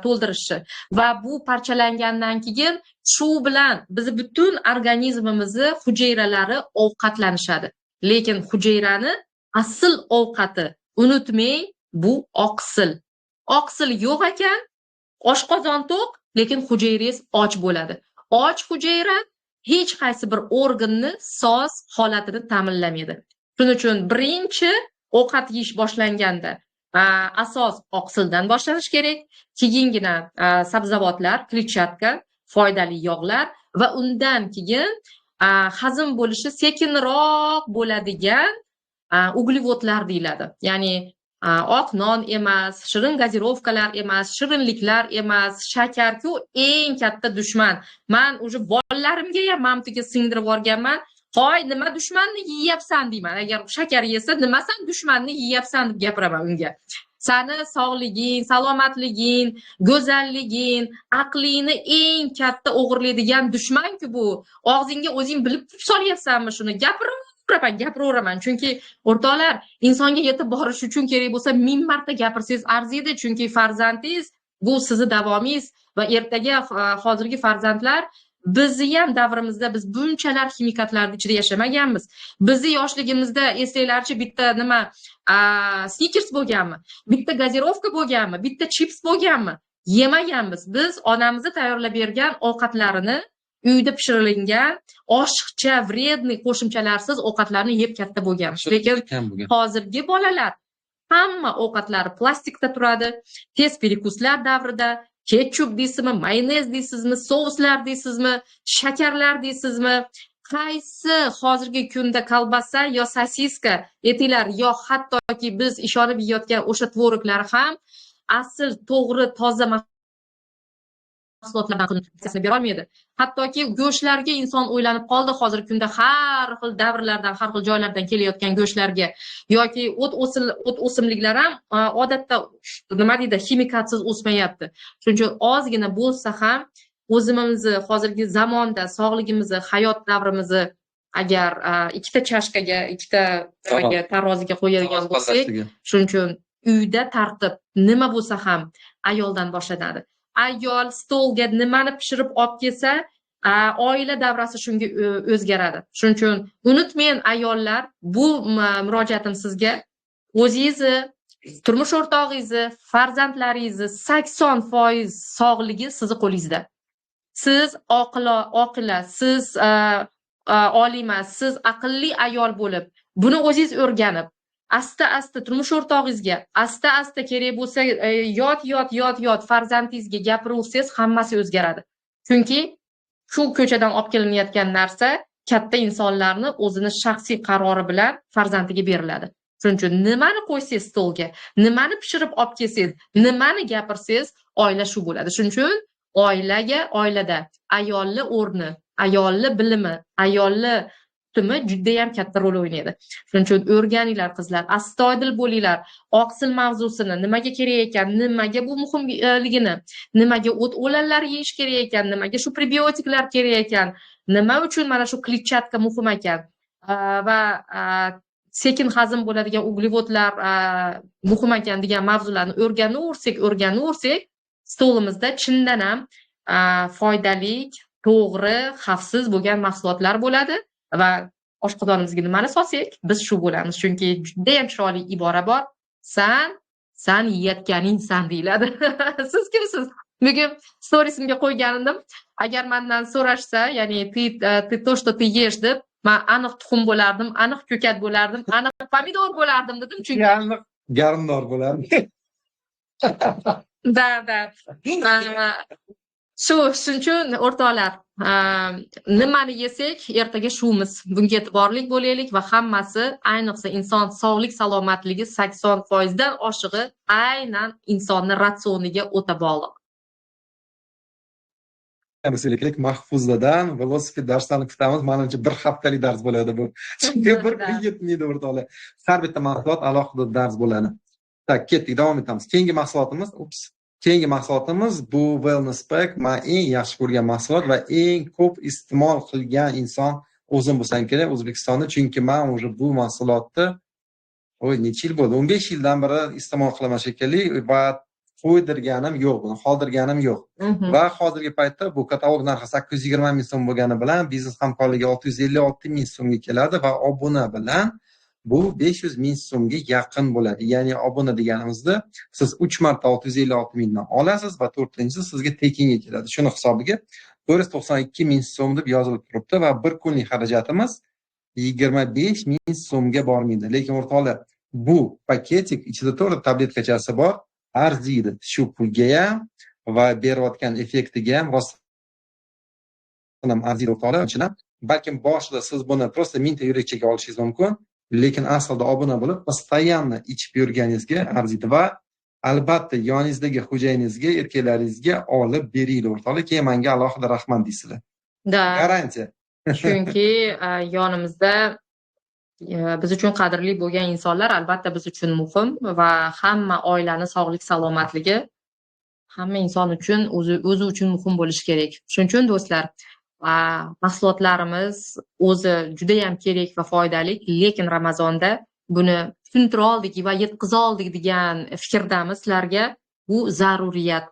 to'ldirishni va bu parchalangandan keyin shu bilan bizni butun organizmimizni hujayralari ovqatlanishadi. Lekin hujayrani asl ovqati, unutmang, bu oqsil. Oqsil yo'q ekan, oshqozon to'q, lekin hujayrangiz och bo'ladi. Och hujayra hech qaysi bir organni soz holatini ta'minlamaydi. Shuning uchun birinchi ovqat yeyish boshlanganda asos oqsildan boshlanish kerak, keyingina sabzavotlar, kletchatka, foydali yog'lar va undan keyin hazm bo'lishi sekinroq bo'ladigan uglevodlar deyiladi. Ya'ni oq non emas, shirin gazirovkalar emas, shirinliklar emas, shakarku eng katta dushman. Man уже bolalarimga ham mamtiga singdirib yuborganman. Qo'y, nima dushmanni yeyapsan deyman. Agar shakar yesa, nima san dushmanni yeyapsan deb gapiraman unga. Sani sog'liging, salomatliging, go'zalliging, aqlingni eng katta o'g'irlaydigan dushman-ku bu. Og'zingga o'zing bilib turib solyapsanmi shuni? Gapiraman. Chunki o'rtoqlar, insonga yetib borish uchun kerak bo'lsa 1000 marta gapirsangiz arziydi, chunki farzandingiz bu sizni davomingiz va ertaga hozirgi farzandlar bizni ham davrimizda biz bunchalar ximikatlarning ichida yashamaganmiz. Bizni yoshligimizda eslaylarchi, bitta nima Snickers bo'lganmi, bitta gazirovka bo'lganmi, bitta chips bo'lganmi? Yemaganmiz. Biz onamizni tayyorlab bergan ovqatlarini, uyda pishirilgan oshiqcha вредный qo'shimchalarsiz ovqatlarni yeb katta bo'lganmiz. Lekin hozirgi bolalar hamma ovqatlari plastikda turadi, tez перекус lar davrida ketchup deysizmi, mayonez deysizmi, souslar deysizmi, shakarlar deysizmi, qaysi hozirgi kunda kolbasa yo sosiska etinglar, yo hattoki biz ishonib yeyotgan o'sha tvoroglar ham asl to'g'ri toza mahsulotlardan qilinib bera olmaydi. Hattoki go'shtlarga inson o'ylanib qoldi hozirgi kunda har xil davrlardan, har xil joylardan kelayotgan go'shtlarga yoki o't o'simliklar ham odatda nima deydi, ximikatsiz o'smayapti. Shuning uchun ozgina bo'lsa ham o'zimizni hozirgi zamonda sog'ligimizni, hayot davrimizni agar ikkita chashkaga, ikkita taroziga qo'yadigan bo'lsak, shuning uchun uyda tartib nima bo'lsa ham ayoldan boshlanadi. Ayol stolga nimani pishirib olib kelsa, oila davrasi shunga o'zgaradi. Shuning uchun unutmang ayollar, bu murojaatim sizga. O'zingizni, turmush o'rtog'ingizni, farzandlaringizni 80% sog'ligi sizni qo'lingizda. Siz oqila, siz olima, siz aqlli ayol bo'lib, buni o'zingiz o'rganib, asta-asta turmush o'rtog'ingizga, asta-asta kerak bo'lsa yot farzandingizga gapiraversangiz hammasi o'zgaradi. Chunki shu ko'chadan olib kelinayotgan narsa Katta insonlarni o'zini shaxsiy qarori bilan farzandiga beriladi. Shuning uchun nimani qo'ysangiz stolga, nimani pishirib olib kelsangiz, nimani gapirsangiz, oila shu bo'ladi. Shuning uchun oilaga, oilada ayolni o'rni, ayolni bilimi, ayolni kutimi judayam katta rol o'ynaydi. Shuning uchun o'rganinglar, qizlar, astoydil bo'linglar. Oqsil mavzusini nimaga kerak ekan, nimaga bu muhimligini, nimaga o't o'lanlar yeyish kerak ekan, nimaga shu prebiotiklar kerak ekan, nima uchun mana shu kletchatka muhim ekan va sekin hazm bo'ladigan uglevodlar muhim ekan degan mavzularni o'rganaversak, o'rganaversak, stolimizda chindan ham foydali, to'g'ri, xavfsiz bo'lgan mahsulotlar bo'ladi va oshqozonimizga nimani solsak, biz shu bo'lamiz. Chunki judayam chiroyli ibora bor: San yeyotganingsan", deyiladi. Siz kimsiz? Bugun storiesimga qo'ygan edim. Agar mandan so'rashsa, ya'ni ты то, что ты ешь" deb, man aniq tuxum bo'lardim, aniq ko'kat bo'lardim, aniq pomidor bo'lardim dedim, chunki Aniq garmdor bo'lardi. Да, shuning uchun, o'rtoqlar, nimani yesak, ertaga shumiz. Bunga e'tiborli bo'laylik va hammasi, ayniqsa inson sog'lik salomatligi 80%dan oshig'i aynan insonni ratsioniga o'ta bog'liq. Kerak Mahfuzadan velosiped darslarni kutamiz. Manimcha, bir haftalik dars bo'ladi bu, chunki bir kun yetmaydi, o'rtoqlar. Har bitta mahsulot alohida dars bo'ladi. Так, ketdik, davom etamiz. Keyingi mahsulotimiz, ups, keyingi mahsulotimiz bu Wellness Pack. Man eng yaxshi ko'rgan mahsulot va eng ko'p iste'mol qilgan inson o'zim bo'lsam kerak O'zbekistonda, chunki man уже bu mahsulotni, oy, necha yil bo'ldi, 15 yildan beri iste'mol qilaman shekilli va qo'ydirganim yo'q, buni qoldirganim yo'q. Va hozirgi paytda bu katalog narxi 820 ming so'm bo'lgani bilan biznes hamkorligi 656 ming so'mga keladi va obuna bilan bu 500 ming so'mga yaqin bo'ladi. Ya'ni obuna deganimizda siz uch marta 656 mingdan olasiz va to'rtinchisi sizga tekinga keladi. Shuni hisobiga 492 ming so'm deb yozilib turibdi va bir kunlik xarajatimiz 25 ming so'mga bormaydi. Lekin, o'rtoqlar, bu пакетик ichida to'rt tabletkachasi bor, arziydi shu pulga ham va berayotgan effektiga ham rostdan ham arziydi, o'rtoqlar. Ichidan balkim boshida siz buni просто 1000 ta yurakchaga olishingiz mumkin, lekin aslida obuna bo'lib, постоянно ichib yurganingizga arziydi va albatta yoningizdagi xo'jayiningizga, erkaklaringizga olib beringlar, o'rtoqlar. Keyin manga alohida rahmat deysizlar. Да. Garantiya. Chunki yonimizda biz uchun qadrli bo'lgan insonlar albatta biz uchun muhim va hamma oilani sog'lik salomatligi hamma inson uchun o'zi o'zi uchun muhim bo'lishi kerak. Shuning uchun, do'stlar, mahsulotlarimiz o'zi judayam kerak va foydali, lekin Ramazonda buni tushuntira oldik va yetkaza oldik degan fikrdamiz sizlarga. Bu zaruriyat.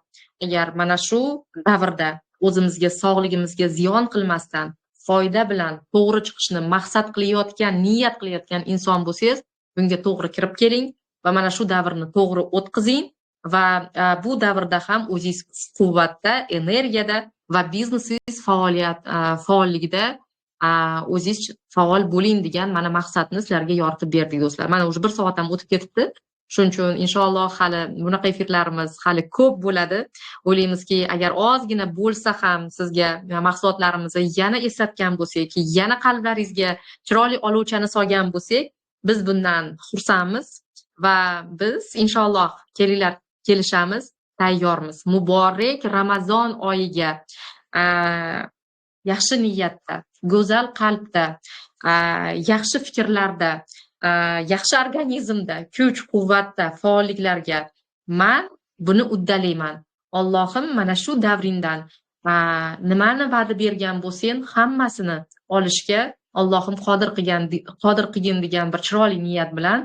Agar mana shu davrda o'zimizga, sog'ligimizga ziyon qilmasdan foyda bilan to'g'ri chiqishni maqsad qilayotgan, niyat qilayotgan inson bo'lsangiz, bunga to'g'ri kirib keling va mana shu davrni to'g'ri o'tkazing va bu davrda ham o'zingiz quvvatda, energiyada va biznesingiz faoliyat faolligida o'zingiz faol bo'ling degan mana maqsadni sizlarga yoritib berdik, do'stlar. Mana уже bir soat ham o'tib ketibdi. Shuning uchun inshaalloh hali bunaqa efirlarimiz hali ko'p bo'ladi. O'ylaymizki, agar ozgina bo'lsa ham sizga mahsulotlarimizni yana eslatgan bo'lsak, yana qalblaringizga chiroyli olovchani solgan bo'lsak, biz bundan xursandmiz va biz inshaalloh, kelinglar, kelishamiz, tayyormiz. Muborak Ramazon oyiga yaxshi niyatda, go'zal qalbda, yaxshi fikrlarda, yaxshi organizmda, kuch quvvatda, faolliklarga man buni uddalayman. Allohim, mana shu davringdan nimani va'da bergan bo'lsang, hammasini olishga Allohim qodir qilgan, qodir qilgin degan bir chiroyli niyat bilan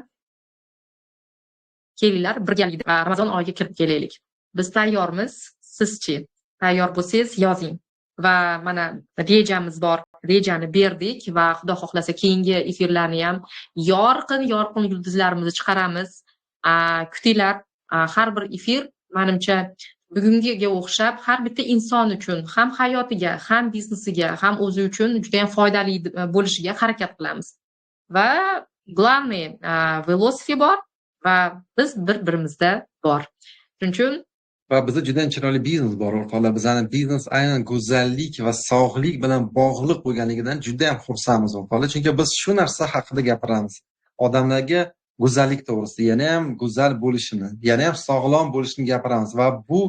kelinglar, birgalikda Ramazon oyiga kirib kelaylik. Biz tayyormiz, sizchi? Tayyor bo'lsangiz, yozing. Va mana rejamiz bor, rejani berdik va Xudo xohlasa, keyingi efirlarni ham yorqin yorqin yulduzlarimizni chiqaramiz. Kutinglar, har bir efir, manimcha, bugungiga o'xshab har bitta inson uchun ham hayotiga, ham biznesiga, ham o'zi uchun judayam foydali bo'lishiga harakat qilamiz. Va главный, Velosophy bor va biz bir birimizda bor. Shuning uchun Va Va bizda juda chiroyli biznes bor, o'rtoqlar. Bizani biznes aynan go'zallik va sog'lik bilan bog'liq bo'lganligidan juda ham xursandmiz, o'rtoqlar. Chunki biz shu narsa haqida gapiramiz. Odamlarga go'zallik to'g'risida, yana ham go'zal bo'lishini, yana ham sog'lom bo'lishini gapiramiz va bu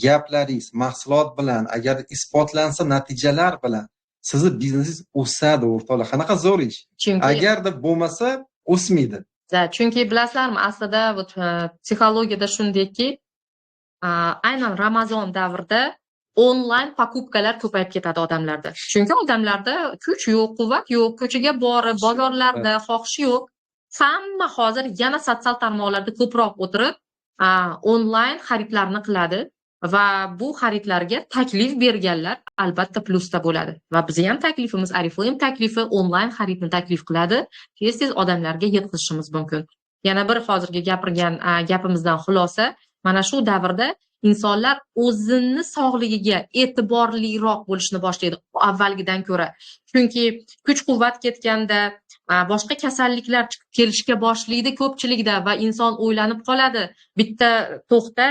gaplaringiz mahsulot bilan agar isbotlansa, natijalar bilan sizni biznesingiz o'sadi, o'rtoqlar. Qanaqa zo'r ish. Chunki Agarda bo'lmasa, o'smaydi. Да, chunki bilasizlarmi, aslida вот psixologiyada shundayki, aynan Ramazon davrida onlayn покупка lar ko'payib ketadi odamlarda. Chunki odamlarda kuch yo'q, quvvat yo'q, ko'chaga borib, bozorlarda xohish yo'q. Hamma hozir yana sotsial tarmoqlarda ko'proq o'tirib, onlayn xaridlarni qiladi va bu xaridlarga taklif berganlar albatta plyusda bo'ladi. Va bizni ham taklifimiz, Oriflame taklifi onlayn xaridni taklif qiladi. Tez-tez odamlarga yetkazishimiz mumkin. Yana bir hozirgi gapirgan gapimizdan xulosa, mana shu davrda insonlar o'zini sog'ligiga e'tiborliroq bo'lishni boshlaydi avvalgidan ko'ra. Chunki kuch-quvvat ketganda, boshqa kasalliklar chiqib kelishga boshlaydi ko'pchilikda va inson o'ylanib qoladi. Bitta to'xta,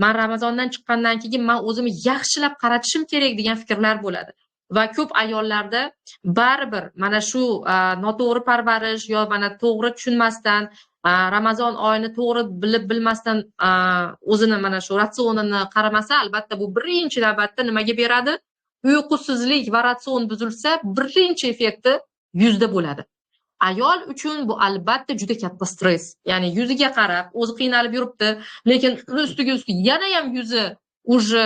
man Ramazondan chiqqandan keyin man o'zimni yaxshilab qaratishim kerak degan fikrlar bo'ladi. Va ko'p ayollarda baribir mana shu noto'g'ri parvarish yo mana to'g'ri tushunmasdan, Ramazon oyini to'g'ri bilib bilmasdan, o'zini mana shu ratsionini qaramasa, albatta bu birinchi navbatda nimaga beradi? Uyqusizlik va ratsion buzilsa, birinchi effekti yuzda bo'ladi. Ayol uchun bu albatta juda katta stress. Ya'ni yuziga qarab, o'zi qiynalib yuribdi, lekin uni ustiga ustiga yana ham yuzi уже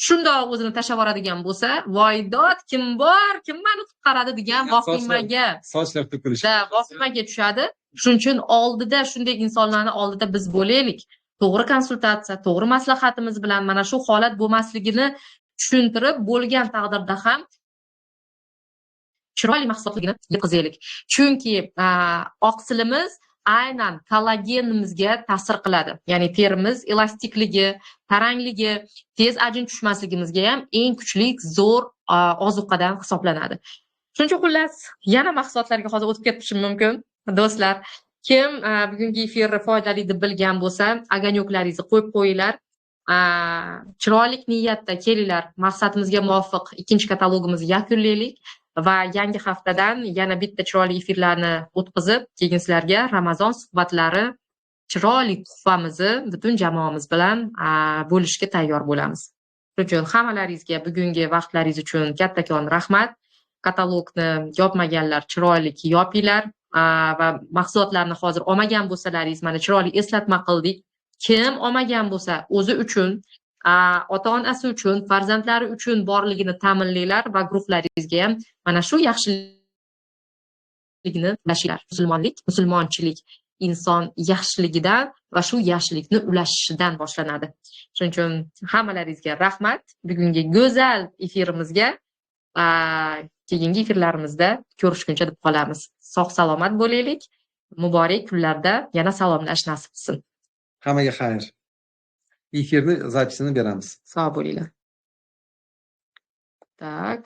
shundoq o'zini tashlab yuboradigan bo'lsa, voy dod, kim bor, kim mani qutqaradi degan vahimaga Sochlar to'kilishi. Да, vahimaga tushadi. Shuning uchun oldida shunday insonlarni oldida biz bo'laylik. To'g'ri konsultatsiya, to'g'ri maslahatimiz bilan mana shu holat bo'lmasligini tushuntirib, bo'lgan taqdirda ham chiroyli mahsulotligini yetkazaylik. Chunki oqsilimiz aynan kollagenimizga ta'sir qiladi. Ya'ni terimiz elastikligi, tarangligi, tez ajin tushmasligimizga ham eng kuchli, zo'r ozuqadan hisoblanadi. Shuning uchun xullas, yana mahsulotlarga hozir o'tib ketishim mumkin, do'stlar. Kim bugungi efirni foydali deb bilgan bo'lsa, огонёк laringizni qo'yib qo'yinglar. Chiroyli niyatda kelinglar. Maqsadimizga muvofiq ikkinchi katalogimizni yakunlaylik va yangi haftadan yana bitta chiroyli efirlarni o'tkazib, keyin sizlarga Ramazon suhbatlari, chiroyli tuhfamizni butun jamoamiz bilan bo'lishga tayyor bo'lamiz. Shuning uchun hammalaringizga bugungi vaqtlaringiz uchun kattakon rahmat. Katalogni yopmaganlar chiroyli yopinglar va mahsulotlarni hozir olmagan bo'lsalaringiz, mana chiroyli eslatma qildik. Kim olmagan bo'lsa, o'zi uchun, ota-onasi uchun, farzandlari uchun borligini ta'minlanglar va guruhlaringizga ham mana shu yaxshilikni ulashinglar. Musulmonlik, musulmonchilik inson yaxshiligidan va shu yaxshilikni ulashishidan boshlanadi. Shuning uchun hammalaringizga rahmat. Bugungi go'zal efirimizga, keyingi efirlarimizda ko'rishguncha deb qolamiz. Sog' salomat bo'laylik. Muborak kunlarda yana salomlash nasib qilsin. Hammaga xayr. Efirni запись ini beramiz. Sog' bo'linglar. Так.